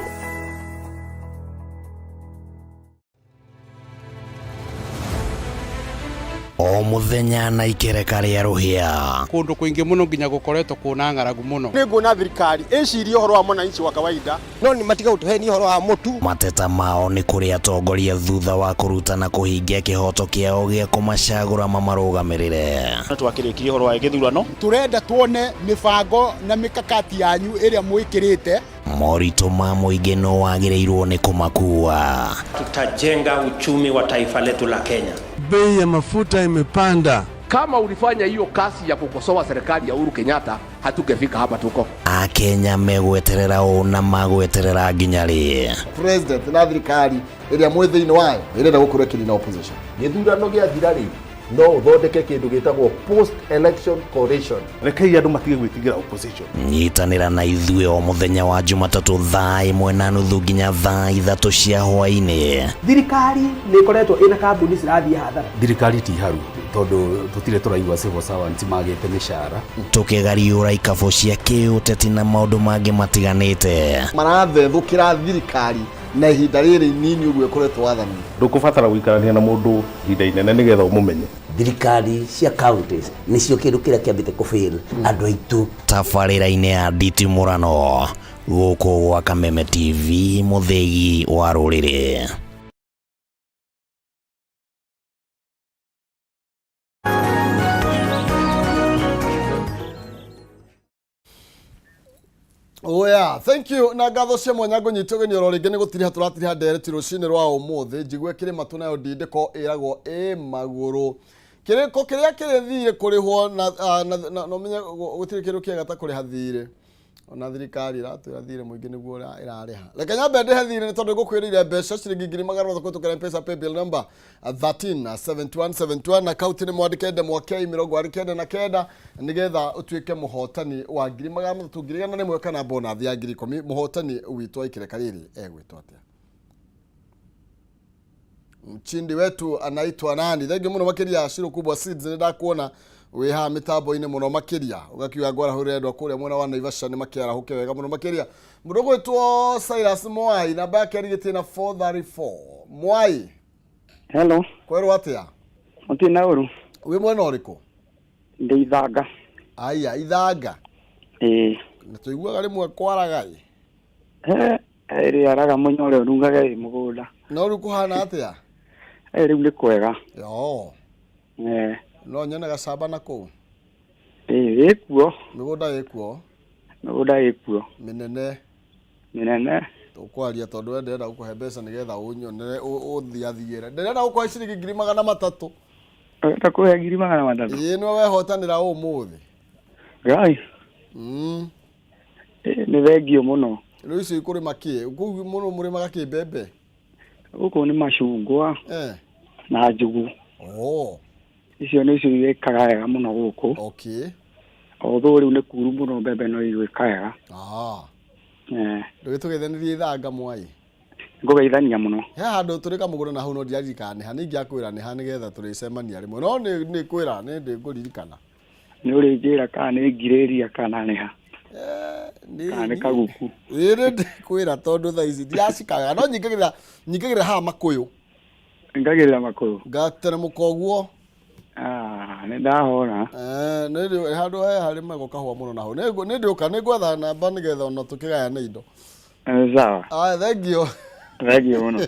O mũthenya na ikereka rĩa rũhĩa. Kũndũ kũingĩ mũno nginya gũkoretwo kũna ng'aragu mũno. Nĩ nguona thirikari ĩcirie ũhoro wa mwananchi wa kawaida, no nĩ matiga gũtũhenia ũhoro wa mũtu. Mateta mao nĩ kũrĩ atongoria thutha wa kũruta na kũhingia kĩhoto kĩao gĩa kũmacagũra mamarũgamĩrĩre. Twakĩrĩkirie ũhoro wa gĩthurano. Tũrenda tuone mĩbango na mĩkakati yanyu ĩrĩa mwĩkĩrĩte. Moritũ ma mũingĩ no wagĩrĩirwo nĩ kũmakua. Tutajenga uchumi wa taifa letu la Kenya. Bei ya mafuta imepanda. Kama ulifanya hiyo kazi ya kukosoa serikali ya Uhuru Kenyatta, hatungefika hapa tuko. Akenya megweterera ũ na magweterera nginya rĩ? President na thirikari ĩrĩa mwĩ thĩinĩ wayo ĩrenda gũkorwo ĩkĩnina opposition. Gĩthurano gĩathira rĩ, No ũthondeke kĩndũ gĩtagwo post election coalition. Rekei andũ matige gwĩtigĩra opposition. Nyitanĩra na ithuĩ o mũthenya wa Jumatatũ thaa 1:30 nginya thaa 3 cia hwaĩ-inĩ. Thirikari nĩ ĩkoretwo ĩna kambuni cirathiĩ hathara. Thirikari ti haru tondũ tũtirĩ tũraigua civil servants magĩte mĩcara. Tũkĩgariũra ikabũ cia kĩũteti na maũndũ mangĩ matiganĩte. Marathethũkĩra thirikari na ihinda rĩrĩ inini ũguo ĩkoretwo wathani. Ndũkũbatara gũikarania na mũndũ ihinda inene nĩgetha ũmũmenye. Thirikari cia counties nĩcio kĩndũ kĩrĩa kĩambĩte kũfail andũ aitũ. Tabarĩra-inĩ ya nditimũrano gũkũ gwa Kameme TV, mũthĩgi wa rũrĩrĩ. Oh yeah, thank you. Na ngatho cia mwanya ngũnyita ũgeni oro rĩngĩ nĩ gũtiriha tũratiriha ndereti rũcinĩ rwa ũmũthĩ. Njigue kĩrĩma tu nayo ndindĩko ĩragwo ĩ magũrũ. Kĩrĩko kĩrĩa kĩrĩ thirĩ kũrĩhwo na na na ũmenye gũtirĩ kĩndũ kĩega ta kũrĩha thirĩ. Ona thirikari ĩratwĩra thirĩ mũingĩ nĩguo ĩrarĩha. Reke nyambe ndĩhe thirĩ nĩ tondũ ngũkwĩrĩire mbeca ciringi 300,000 kũhĩtũkĩra M-Pesa paybill number 137171, akaunti nĩ mwandĩke ndemwa K 49 nĩgetha ũtuĩke mũhotani wa 300,000, 100,000 kana bonathi ya 10,000. Mũhotani witũ wa ikĩreka rĩrĩ egwĩtwo atĩa? Mchindi wetu anaitwa nani? Thengiũ mũno makĩria Shiro Kubwa Seeds, nĩ ndakuona wĩ haha mĩtambo-inĩ mũno makĩria, ũgakiuga ngwarahũrĩre andũ a kũrĩa mwena wa Naivasha nĩ makĩarahũke wega mũno makĩria. Mũndũ ũgwĩtwo Cyrus Mwai, namba yake ĩrigĩtie na 434. Mwai. Hello. Kwerwo atĩa? Mũtirĩ na ũru. Wĩ mwena ũrĩkũ? Ndĩ Ithanga. Aya, Ithanga. Ĩĩ. Na tũiguaga rĩmwe kwaraga ĩ. He, ĩrĩaraga mũnya ũrĩa ũrungaga ĩ mũgũnda. No rĩu kũhana atĩa? Ĩ rĩu nĩ kwega. Yo. Eh. No nyone gacamba na kũu. Ĩĩ, ĩkuo. Mĩgũnda ĩkuo. Mĩgũnda ĩkuo. Mĩnene. Mĩnene. Tũkwaria tondũ we ndĩrenda gũkũhe mbeca nĩgetha ũnyonere ũthiathiĩre. Ndĩrenda gũkũhe ciringi 300,000. Ũrenda kũhe 300,000? Ĩĩ, nĩwe wehotanĩra ũmũthĩ. Ngai. Ĩĩ, nĩ thengiũ mũno. Rĩu icio ikũrĩma kĩ? Kũu mũno mũrĩmaga kĩ, mbembe? Gũkũ nĩ macungwa. Na njugu. Oh. Icio nĩcio igĩkaga wega mũno gũkũ. Okay. Although rĩu nĩ kuru mũno, mbembe no igwĩka wega. Ah. Eh. Ndũgĩtũgeithanirie Ithanga, Mwai. Ngũgeithania mũno. He handũ tũrĩ kamũgũnda na hau, no ndiraririkana nĩ ha. Nĩ ingĩakwĩra nĩ ha nĩgetha tũrĩcemania rĩmwe. No nĩ kwĩra nĩ ndĩngũririkana. Nĩ ũrĩnjĩra kana nĩ ngirĩria kana nĩ ha. Kana nĩ kaguku. Ĩĩ, nĩ ndĩkwĩra tondũ thaa ici ndiracikaga, no nyingagĩrĩra haha makũyũ. Ngagĩrĩra makũyũ. Ngateremũka ũguo. Ah, nĩ ndahona. Eh, nĩ ndĩ handũ he harĩmagwo kahũa mũno na hau. Nĩ ndĩũka, nĩ ngwetha namba nĩgetha ona tũkĩgayane indo. Sawa. Aya, thengiũ. Thengiũ mũno.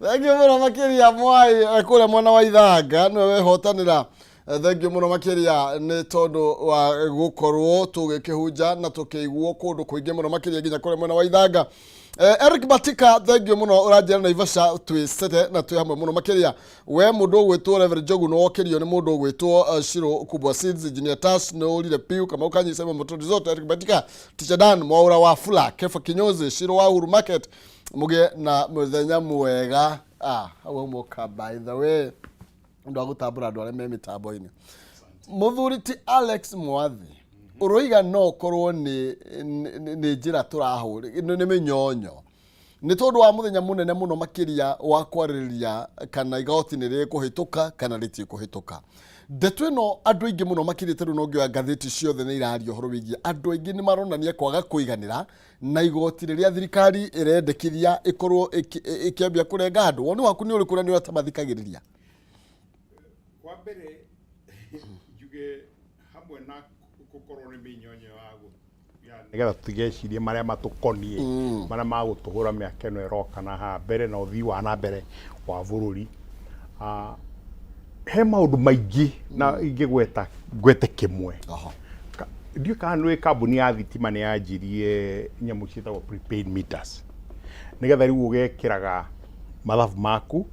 Thengiũ mũno makĩria Mwai kũrĩa mwena wa Ithanga, nĩwe wehotanĩra. Thengiũ mũno makĩria nĩ tondũ wa gũkorwo tũgĩkĩhunja na tũkĩiguo kũndũ kũingĩ mũno makĩria nginya kũrĩa mwena wa Ithanga. Eric Batika, thengiũ mũno, ũranjĩra Naivasha twĩ cete na twĩ hamwe mũno makĩria. We mũndũ ũgwĩtwo Reverend Njogu nĩ wokĩrio nĩ mũndũ ũgwĩtwo Shiro Kubwa Seeds, Engineer Tash nĩ ũrire piu, Kamau Kanyi, Simon Mũtũndi Zote, Eric Batika, Teacher Dan Mwaura wa Fula, Kefa Kinyozi, Shiro wa Uhuru Market, mũgĩe na mũthenya mwega. Ah, hau haumoka, by the way, ũndũ wa gũtambũra andũ arĩa me mĩtambo-inĩ. Mũthuri ti Alex Mwathi, ũroiga no ũkorwo nĩ njĩra tũrahũra nĩ mĩnyonyo nĩ tondũ wa mũthenya mũnene mũno makĩria wa kwarĩrĩria kana igoti nĩ rĩkũhĩtũka kana rĩtikũhĩtũka. Ndeto ĩno andũ aingĩ mũno makĩria, ta rĩu no ngĩoya ngathĩti ciothe nĩ iraria ũhoro wĩgiĩ, andũ aingĩ nĩ maronania kwaga kũiganĩra na igoti rĩrĩa thirikari ĩrendekithia ĩkorwo ĩkĩambia kũrenga andũ. Woni waku nĩ ũrĩkũ na nĩ ũrĩa tamathikagĩrĩria? Kwa mbere njuge hamwe na gũkorwo nĩ mĩnyonyo ya nĩgetha tũtigecirie marĩa matũkoniĩ, marĩa magũtũhũra mĩaka ĩno ĩroka na haha mbere na ũthii wa na mbere wa bũrũri. He maũndũ maingĩ na ingĩgweta ngwete kĩmwe. Ndiũĩ kana nĩ kambuni ya thitima nĩ yanjirie nyamũ ciĩtagwo prepaid meters, nĩgetha rĩu ũgekĩraga mathabu maku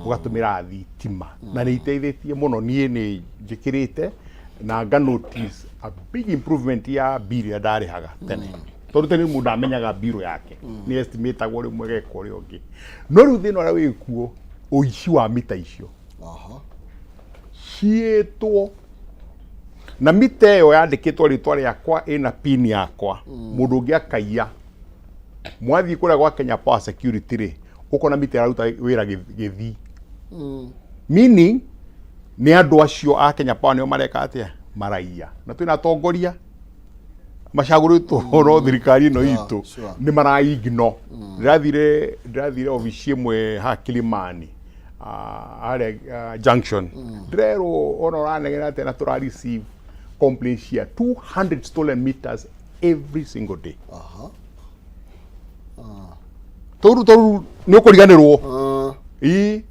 ũgatũmĩra thitima, na nĩ iteithĩtie mũno. Niĩ nĩ njĩkĩrĩte na nga notice a big improvement ya bill ĩrĩa ndarĩhaga tene, tondũ tene mũndũ amenyaga bill yake nĩ estimatagwo rĩmwe geka ũrĩa ũngĩ. No rĩu thĩna ũrĩa wĩkuo, ũici wa mita icio. Ciĩtwo na mita ĩyo yandĩkĩtwo rĩtwa rĩakwa ĩna pin yakwa. Mũndũ ũngĩ akaiya. Mwathiĩ kũrĩa gwa Kenya Power Security rĩ, ũkona mita ĩraruta wĩra gĩthii. Meaning nĩ andũ acio a Kenya Power nĩo mareka atĩa? Maraiya. Na twĩna atongoria macagũrĩtwo no thirikari ĩno itũ nĩ mara ignore. Ndĩrathire obici ĩmwe haha Kilimani, harĩa junction. Ndĩrerwo ona ũranegena atĩa na tũra receive complaints cia 200 stolen meters every single day. Tũru nĩ ũkũriganĩrwo. Ii.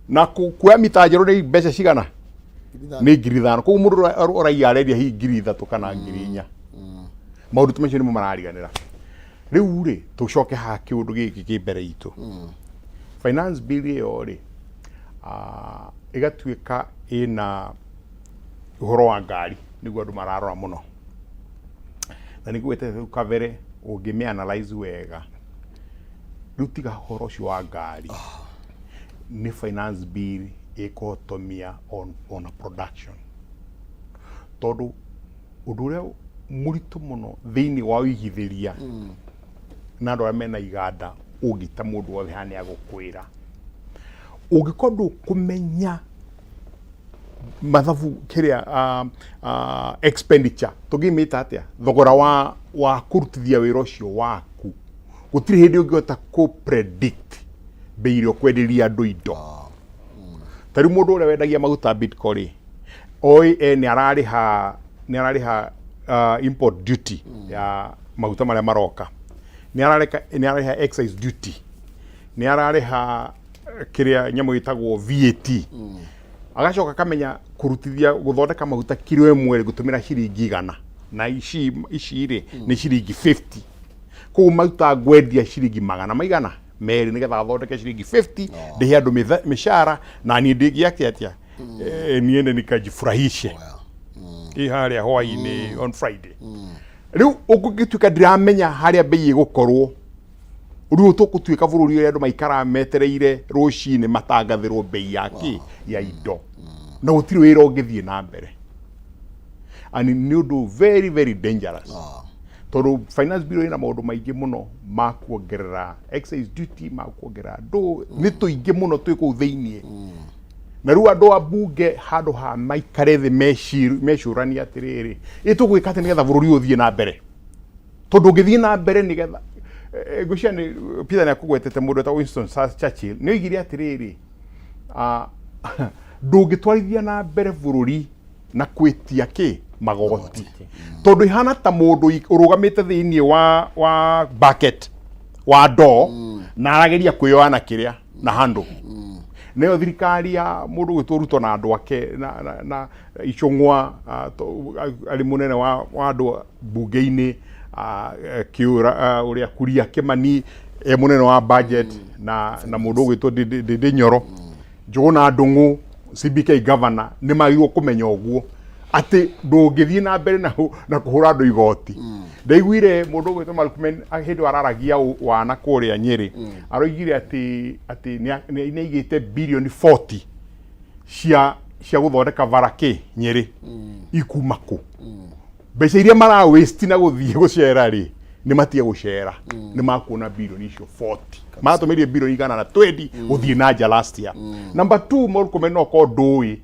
Na kuoya mita njerũ nĩ mbeca cigana? Nĩ 5,000. Koguo mũndũ ũraiya arendia hihi 3,000 kana 4,000. Maũndũ ta macio nĩmo marariganĩra. Rĩu rĩ, tũcoke haha kĩũndũ gĩkĩ kĩ mbere itũ. Finance bill ĩyo rĩ, ĩgatuĩka ĩna ũhoro wa ngari nĩguo andũ mararora mũno. Na nĩguo rĩu kabere ũngĩmĩ analyze wega, rĩu tiga ũhoro ũcio wa ngari, nĩ finance bill ĩkũhotomia on a production. Tondũ ũndũ ũrĩa mũritũ mũno thĩinĩ wa ũigithĩria na andũ arĩa mena iganda, ũngĩta mũndũ wothe haha nĩ agũkwĩra, ũngĩkorwo ndũkũmenya mathabu kĩrĩa expenditure tũngĩmĩta atĩa, thogora wa kũrutithia wĩra ũcio waku, gũtirĩ hĩndĩ ũngĩhota kũ predict bei ĩrĩa ũkwenderia andũ indo. Ta rĩu mũndũ ũrĩa wendagia maguta Bidco rĩ, oĩ nĩ ararĩha import duty ya maguta marĩa maroka, nĩ ararĩha excise duty, nĩ ararĩha kĩrĩa nyamũ ĩtagwo VAT, agacoka akamenya kũrutithia gũthondeka maguta kiro 1 gũtũmĩra ciringi 100, na ici rĩ nĩ ciringi 50, koguo maguta ngwendia ciringi magana maigana merĩ nĩgetha athondeke ciringi 50, ndĩhe andũ mĩcara na niĩ ndĩngĩake atĩa, niende nikajifurahishe ĩ harĩa hwainĩ on Friday. Rĩu ũngĩtuĩka ndiramenya harĩa bei ĩgũkorwo, rĩu tũgũtuĩka bũrũri ũrĩa andũ maikaraga metereire rũcinĩ matangathĩrwo bei ya kĩ ya indo, na gũtirĩ wĩra ũngĩthiĩ na mbere. And nĩ ũndũ very very dangerous, tondũ finance bill ĩna maũndũ maingĩ mũno ma kuongerera excise duty, ma kuongerera ndũ nĩ tũingĩ mũno twĩ kũu thĩiniĩ. Na rĩu andũ a bunge handũ ha maikare thĩ mecũranie atĩrĩrĩ, ĩ tũgwĩka atĩ nĩgetha bũrũri ũyũ ũthiĩ na mbere, tondũ ũngĩthiĩ na mbere nĩgetha ngwĩciria nĩ Peter nĩ akũgwetete mũndũ wetagwo Winston Churchill, nĩ oigire atĩrĩrĩ, ndũngĩtwarithia na mbere bũrũri na kwĩtia kĩ magoti, tondũ ihana ta mũndũ ũrũgamĩte thĩinĩ wa bucket wa ndoo na arageria kwĩyoa na kĩrĩa na handũ. Nayo thirikari ya mũndũ gwĩtwo Ruto na andũ ake na Ichung'wa arĩ mũnene wa andũ bunge-inĩ, Kĩũra, ũrĩa Kuria Kĩmani e mũnene wa budget, na mũndũ ũgwĩtwo Ndĩndĩ Nyoro, Njũgũna Ndung'u CBK governor, nĩ magĩrĩirwo kũmenya ũguo atĩ ndũngĩthiĩ na mbere na kũhũra andũ igoti. Ndaiguire mũndũ ũgwĩtwo Murkomen hĩndĩ ĩyo araragia wana kũrĩa Nyĩrĩ, aroigire atĩ nĩ aigĩte birioni 40 cia gũthondeka bara kĩ Nyĩrĩ. Ikuma kũ mbeca iria mara waste na gũthiĩ gũcera rĩ? Nĩ matige gũcera, nĩ makuona birioni icio 40 maratũmĩrie birioni 120 gũthiĩ na nja last year. Number 2, Murkomen, no korwo ndũĩ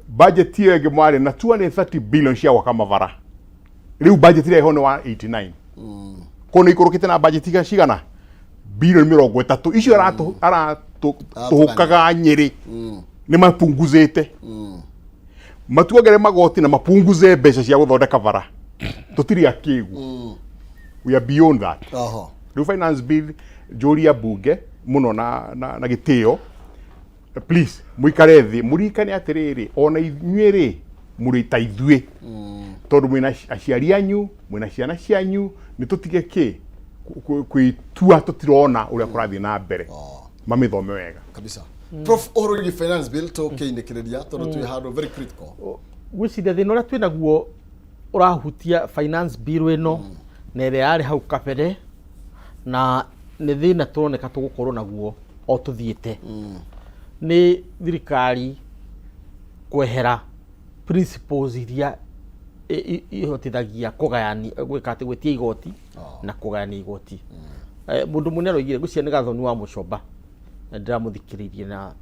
budget ĩyo ĩngĩ mwarĩ na 230 billion cia gwaka mabara, rĩu budget ĩrĩa ĩho nĩ 189, koguo nĩ ikũrũkĩte na budget cigana birioni 30 icio aratũhũkaga Nyĩrĩ. Nĩ mapunguzĩte, matuongere magoti na mapunguze mbeca cia gũthondeka bara. Tũtirĩ akĩgu, we are beyond that. Rĩu finance bill, njũria mbunge mũno na gĩtĩo, please mũikare thĩ mũririkane atĩrĩrĩ, ona inyuĩ rĩ mũrĩ ta ithuĩ, tondũ mwĩna aciari anyu, mwĩna ciana cianyu. Nĩ tũtige kĩ kwĩtua tũtirona ũrĩa kũrathiĩ na mbere, mamĩthome wega. Kabisa. Prof, ũhoro wĩgiĩ finance bill tũkĩinĩkĩrĩria, tondũ twĩ handũ very critical. Ngwĩciria thĩna ũrĩa twĩ naguo ũrahutia finance bill ĩno na ĩrĩa yarĩ hau kabere, na nĩ thĩna tũroneka tũgũkorwo naguo o tũthiĩte. Nĩ thirikari kwehera principles iria ihotithagia kũgayania, gwĩka atĩ gwĩtia igoti na kũgayania igoti. Mũndũ mũnene aroigire, ngwĩciria nĩ Gathoni wa Mũcomba, na ndĩramũthikĩrĩirie na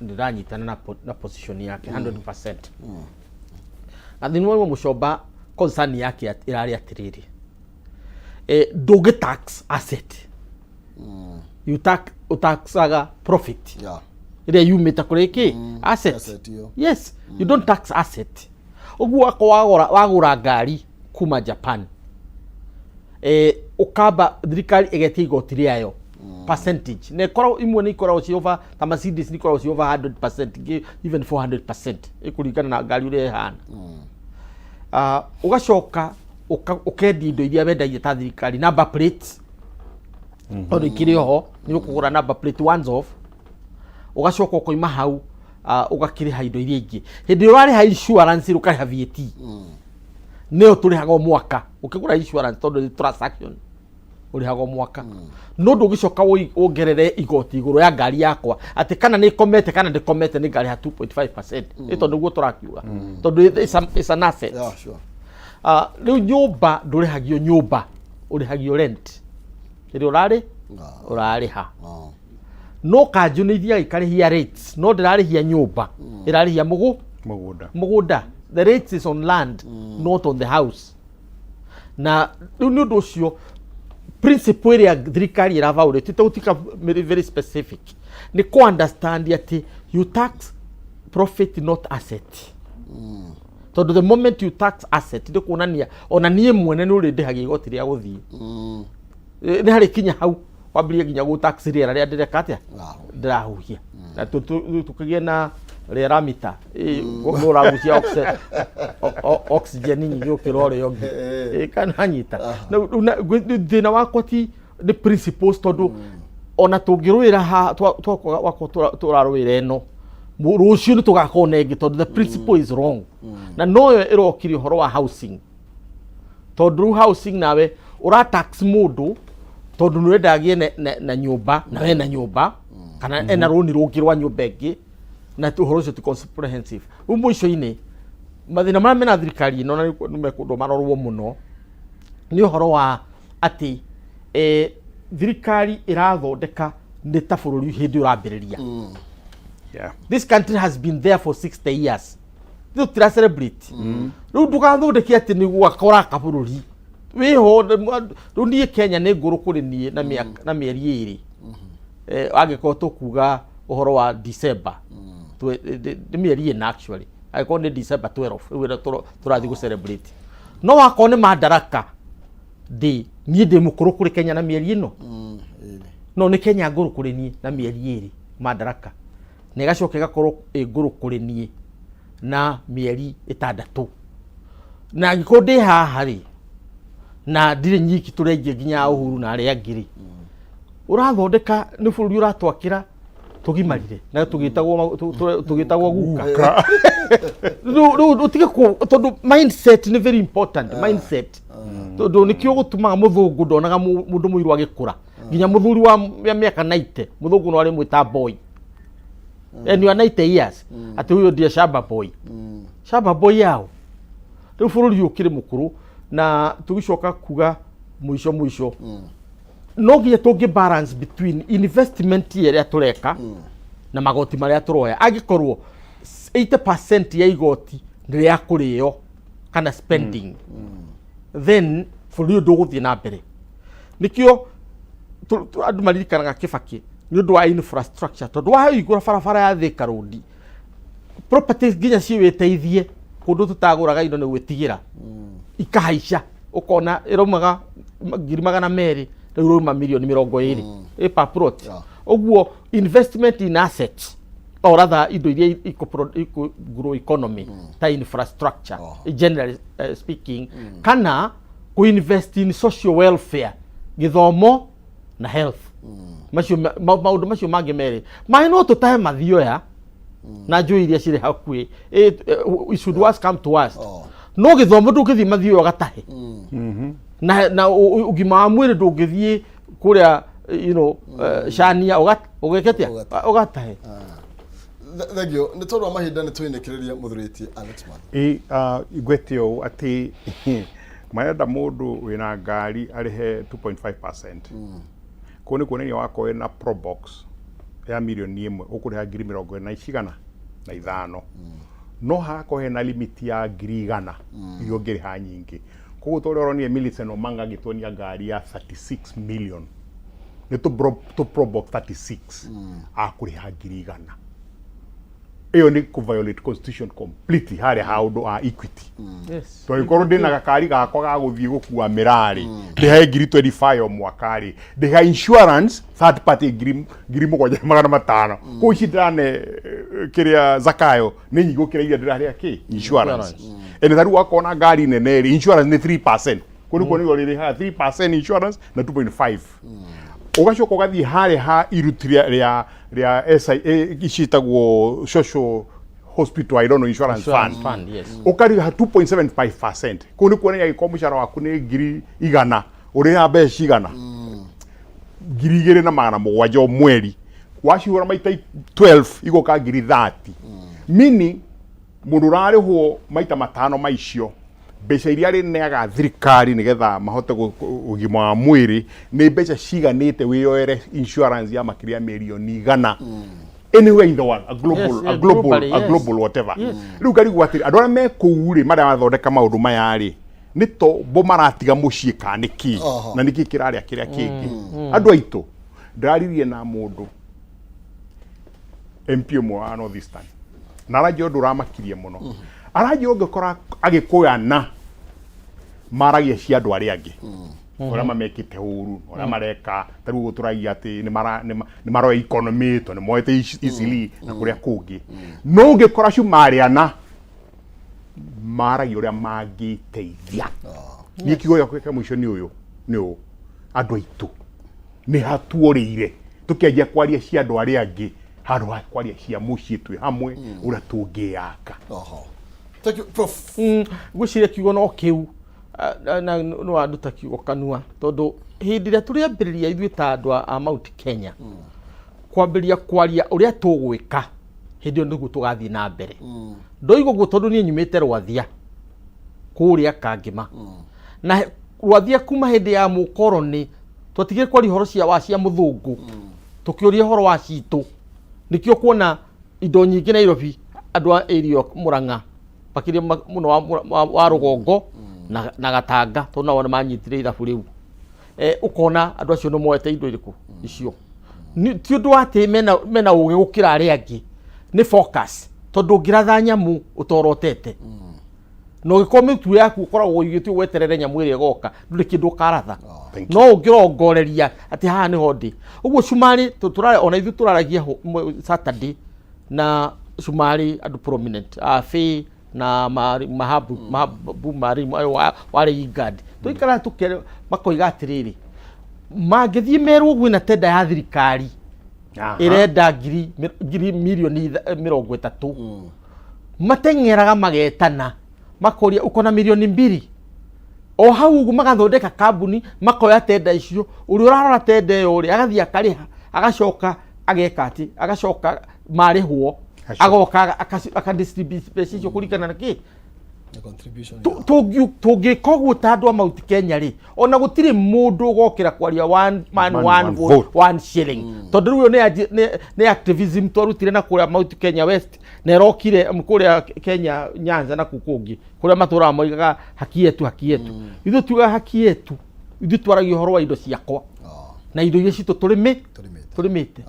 ndĩranyitana na position yake 100%. Gathoni wa Mũcomba concern yake ĩrarĩ atĩrĩrĩ, ndũngĩ tax asset, you tax, ũtaxaga profit ĩrĩa yumĩte kũrĩ kĩ asset. Asset ĩyo. Yes, you don't tax asset. Ũguo wako wagũra ngari kuma Japan, ũkamba thirikari ĩgetia igoti rĩayo percentage, na ĩkoragwo imwe nĩ ikoragwo ci over, ta Mercedes nĩ ikoragwo ci over 100%, ingĩ even 400%, ĩkũringana na ngari ũrĩa ĩhana. Ũgacoka ũkendia indo iria wendagia ta thirikari, number plate, tondũ ikĩrĩ oho nĩ ũkũgũra number plate once off, ũgacoka ũkoima hau, ũgakĩrĩha indo iria ingĩ. Hĩndĩ ĩrĩa ũrarĩha insurance, ũkarĩha VAT, nĩyo tũrĩhaga o mwaka ũkĩgũra insurance, tondũ nĩ transaction ũrĩhaga o mwaka. No ndũgĩcoka wongerere igoti igũrũ ya ngari yakwa atĩ kana nĩ ĩkomete kana ndĩkomete nĩ ngarĩha 2.5%, ĩ tondũ nĩguo tũrakiuga, tondũ it's an asset. Yeah, sure. Rĩu nyũmba ndũrĩhagio nyũmba, ũrĩhagio rent ĩrĩa ũrarĩha. No kanjũ nĩ ithiaga ikarĩhia rates, no ndĩrarĩhia nyũmba, ĩrarĩhia mũgũnda. Mũgũnda. The rates is on land, not on the house. Na rĩu nĩ ũndũ ũcio principle ĩrĩa thirikari ĩravaũrĩte tũgũtuĩka very, very specific nĩ kũ understand atĩ you tax profit, not asset, tondũ the moment you tax asset nĩ kuonania ona niĩ mwene nĩ ũrĩ ndĩhagia igoti rĩa gũthiĩ. Nĩ harĩ kinya hau wambĩrĩrie nginya gũ tax rĩera rĩrĩa ndĩreka atĩa, ndĩrahuhia, na tũkĩgĩe na rĩera mita nĩ ũragucia oxygen nyingĩ gũkĩra ũrĩa ũngĩ. Kana nyita. Rĩu thĩna wakwa ti nĩ principles, tondũ ona tũngĩrũĩra ha wakwa tũrarũĩra ĩno, rũciũ nĩ tũgakorwo na ĩngĩ, tondũ the principle is wrong. Na noyo ĩrokire ũhoro wa housing, tondũ rĩu housing nawe ũra tax mũndũ tondũ nĩ ũrenda agĩe na nyũmba, na we na nyũmba kana ena rũni rũngĩ rwa nyũmba ĩngĩ, na ũhoro ũcio ti comprehensive. Rĩu mũico-inĩ mathĩna marĩa mena thirikari ĩno na nĩ mekũndwo marorwo mũno nĩ ũhoro wa atĩ thirikari ĩrathondeka nĩ ta bũrũri hĩndĩ ũrambĩrĩria. This country has been there for 60 years, rĩu tũtira celebrate. Rĩu ndũgathondeke atĩ nĩ gwaka ũraka bũrũri wĩho. Rĩu niĩ Kenya nĩ ngũrũ kũrĩ niĩ na mĩaka na mĩeri 2. Angĩkorwo tũkuga ũhoro wa December, nĩ mĩeri 4 actually, angĩkorwo nĩ December 12 rĩu ĩrĩa tũrathiĩ gũ celebrate. No wakorwo nĩ Madaraka Day, niĩ ndĩ mũkũrũ kũrĩ Kenya na mĩeri ĩno, no nĩ Kenya ngũrũ kũrĩ niĩ na mĩeri 2 Madaraka, na ĩgacoka ĩgakorwo ĩ ngũrũ kũrĩ niĩ na mĩeri 6. Na angĩkorwo ndĩ haha rĩ, na ndirĩ nyiki, tũrĩ aingĩ nginya Uhuru na arĩa angĩ rĩ, ũrathondeka nĩ bũrũri ũratwakĩra tũgimarire na tũgĩtagwo guka. Rĩu ũtige tondũ mindset nĩ very important, mindset, tondũ nĩkĩo gũtũmaga mũthũngũ ndonaga mũndũ mũirũ agĩkũra, nginya mũthuri wa mĩaka 90 mũthũngũ no arĩmwĩta boy, and you are 90 years, atĩ huyo ndiye shamba boy, shamba boy yao. Rĩu bũrũri ũkĩrĩ mũkũrũ, na tũgĩcoka kuga mũico mũico no nginya tũngĩ balance between investment ĩrĩa tũreka na magoti marĩa tũroya. Angĩkorwo 80% ya igoti nĩ rĩa kũrĩo kana spending, then bũrũri ũyũ ndũgũthiĩ na mbere. Nĩkĩo andũ maririkanaga Kĩbakĩ nĩ ũndũ wa infrastructure, tondũ wahingũra barabara ya Thika Road, properties nginya ciwĩteithie kũndũ tũtagũraga indo nĩ gwĩtigĩra ikahaica, ũkona ĩraumaga 200,000, rĩu ĩrauma mirioni 20 ĩ per plot. Ũguo investment in assets, or rather indo iria ikũ grow economy ta infrastructure, generally speaking, kana kũ invest in social welfare, gĩthomo na health, macio maũndũ macio mangĩ merĩ maĩ no tũtahe mathioya na njũĩ iria cirĩ hakuhĩ. It should worst come to worst. No gĩthomo ndũngĩthiĩ mathioya ũgatahe, na ũgima wa mwĩrĩ ndũngĩthiĩ kũrĩa cania ũgeke atĩa ũgatahe. Thengio nĩ tondũ wa mahinda nĩ tũinĩkĩrĩrie mũthurĩtie Alex Mwangi. Ĩ ngwĩte ũũ atĩ marenda mũndũ wĩna ngari arĩhe 2.5%. Kũu nĩ kuonania wakorwo wĩna Probox ya mirioni 1 ũkũrĩha ngiri 45. No hagakorwo hena limit ya 100,000 iria ũngĩrĩha nyingĩ. Koguo ta ũrĩa ũronire Millicent Omanga agĩtuonia ngari ya 36 million nĩ tũ Probox 36 akũrĩha 100,000. Ĩyo nĩ kũ violate constitution completely harĩa ha ũndũ wa equity. Tondũ ndĩna gakari gakwa ga gũthiĩ gũkua mĩrarĩ ndĩhae ngiri 25 o mwaka rĩ, ndĩha insurance third party 7,500. Kũu ici ndĩrane kĩrĩa Zakayo nĩ nyingĩ gũkĩra iria ndĩrarĩha kĩ insurance. Ene tarĩu wakorwo na ngari nene rĩ, insurance nĩ 3%. Kũu nĩkuo nĩguo rĩrĩhaga 3% insurance na 2.5. Ũgacoka ũgathiĩ harĩa ha iruti rĩa SIA ici ciĩtagwo social hospital, I don't know, insurance Insurance fund. fund, yes. Ũkarĩha 2.75%. Kũu nĩ kuonania angĩkorwo mũcara waku nĩ 100,000 ũrĩhaga mbeca cigana? 2,700 o mweri. Wacihũra maita 12 igoka 30,000. Meaning mũndũ ũrarĩhwo maita matano ma icio mbeca iria arĩneaga thirikari nĩgetha mahote ũgima wa mwĩrĩ nĩ mbeca ciganĩte wĩyoere insurance ya makĩria ya mirioni 100 anywhere in the world, a global, Yes, a yeah, global, globally, a yes. global whatever. Rĩu ngarigwo atĩrĩ, andũ arĩa me kũu rĩ, marĩa mathondeka maũndũ maya rĩ, nĩ tombo maratiga mũciĩ kana nĩ kĩ? Na nĩkĩ kĩrarĩa kĩrĩa kĩngĩ? Andũ aitũ, ndĩraririe na mũndũ MP ũmwe wa North Eastern na aranjĩra ũndũ ũramakirie mũno. Aranjĩra ũngĩkora Agĩkũyũ ana maragia cia andũ arĩa angĩ, ũrĩa mamekĩte ũru, ũrĩa mareka, ta rĩu ũguo tũragia atĩ nĩ maroya economy tondũ nĩ moete Eastleigh na kũrĩa kũngĩ. No ũngĩkora cumarĩ ana maragia ũrĩa mangĩteithia. Niĩ kiugo gĩakwa kĩa mũico nĩ ũyũ, nĩ ũũ: andũ aitũ, nĩ hatuorĩire tũkĩanjia kwaria cia andũ arĩa angĩ handũ ha kwaria cia mũciĩ twĩ hamwe ũrĩa tũngĩyaka. Thank you, Prof. Ngwĩciria kiugo no kĩu, na nĩ wanduta kiugo kanua, tondũ hĩndĩ ĩrĩa tũrĩambĩrĩria ithuĩ ta andũ a Mount Kenya kwambĩrĩria kwaria ũrĩa tũgwĩka, hĩndĩ ĩyo nĩguo tũgathiĩ na mbere. Ndoiga ũguo tondũ niĩ nyumĩte Rwathia kũrĩa Kangĩma, na Rwathia kuma hĩndĩ ya mũkoroni twatigire kwaria ũhoro cia wa cia mũthũngũ, tũkĩũria ũhoro wa citũ. Nĩkĩo kuona indo nyingĩ Nairobi, andũ a area Mũrang'a makĩria mũno wa rũgongo na Gatanga, tondũ nao nĩ manyitire ithabu rĩu. Ũkona andũ acio nĩ moete indo irĩkũ icio. Ti ũndũ wa atĩ mena ũgĩ gũkĩra arĩa angĩ, nĩ focus, tondũ ũngĩratha nyamũ ũtorotete na ũngĩkorwo mĩtue yaku ũkoragwo ũigĩte weterere nyamũ ĩrĩa ĩgoka, ndũrĩ kĩndũ ũkaratha. No ũngĩrongoreria atĩ haha nĩho ndĩ ũguo cumarĩ ona ithuĩ tũraragia Saturday na cumarĩ andũ prominent Abe na Mahabu, Mahabu Marimu ayo warĩ IGAD, tũikara tũkere makoiga atĩrĩrĩ, mangĩthiĩ merwo gwĩna tenda ya thirikari ĩrenda ngiri mirioni 30, mateng'eraga magetana makoria uko na 2 milioni, o hau ũguo magathondeka kambuni, makoya tenda icio. Ũrĩa ũrarora tenda ĩyo rĩ, agathiĩ akarĩha, agacoka ageka atĩ agacoka marĩhwo agoka akadistribute mbeca icio kũringana na kĩ. Tũngĩka ũguo ta andũ a Mount Kenya rĩ, ona gũtirĩ mũndũ ũgokĩra kwaria one man Man, one one vote, vote. one shilling, tondũ rĩu ĩyo nĩ activism twarutire na kũrĩa Mount Kenya West na ĩrokire kũrĩa Kenya Nyanza na kũu kũngĩ kũrĩa matũraga moigaga haki yetu, haki yetu. Ithuĩ tugaga haki yetu, ithuĩ twaragia ũhoro wa indo ciakwa na indo iria citũ tũrĩmĩte.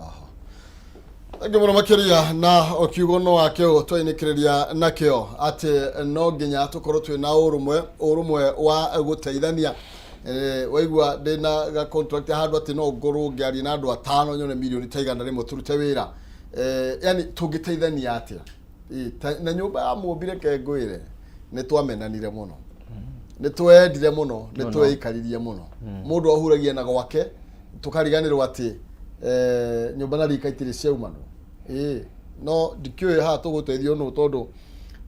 Thengiũ mũno makĩria na o kiugo no wakĩo twainĩkĩrĩria nakĩo atĩ no nginya tũkorwo twĩna ũrũmwe, ũrũmwe wa gũteithania. Waigua ndĩna ga contract handũ atĩ no ngorwo ngĩaria na andũ atano nyone mirioni ta 100 tũrute wĩra. Yani tũngĩteithania atĩa? Na nyũmba ya mũmbi, reke ngwĩre, nĩ twamenanire mũno, nĩ twendire mũno, nĩ tweikaririe mũno, mũndũ ahuragia na gwake, tũkariganĩrwo atĩ nyũmba na rika itirĩ ciaumanwo. Ĩĩ, no ndikĩũĩ haha tũgũteithio nũ, tondũ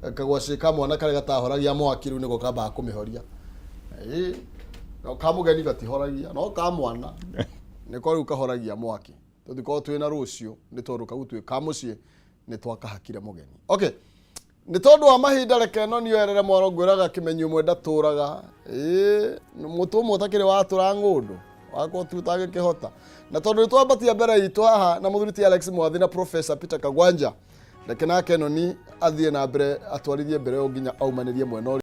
kagwacĩ ka mwana karĩa gatahoragia mwaki rĩu nĩko kambaga kũmĩhoria. Ĩĩ, no ka mũgeni gatihoragia, no ka mwana nĩko rĩu kahoragia mwaki. Tũtikorwo twĩna rũciũ nĩ tondũ kau twĩ ka mũciĩ. Nĩ twakahakire mũgeni. Okay, nĩ tondũ wa mahinda, reke no nioerere mwaro. Ngwĩraga kĩmenyi ũmwe ndatũraga, ĩĩ mũtũ ũmwe ũtakĩrĩ watũra ng'ũndũ wakwa tu ũtangĩkĩhota. Na tondũ nĩ twambatia mbere itũ haha na mũthuri ti Alex Mwathi na Professor Peter Kagwanja, reke nake Noni athiĩ na mbere, atwarithie mbere ũyũ nginya aumanĩrie mwena ũrĩa.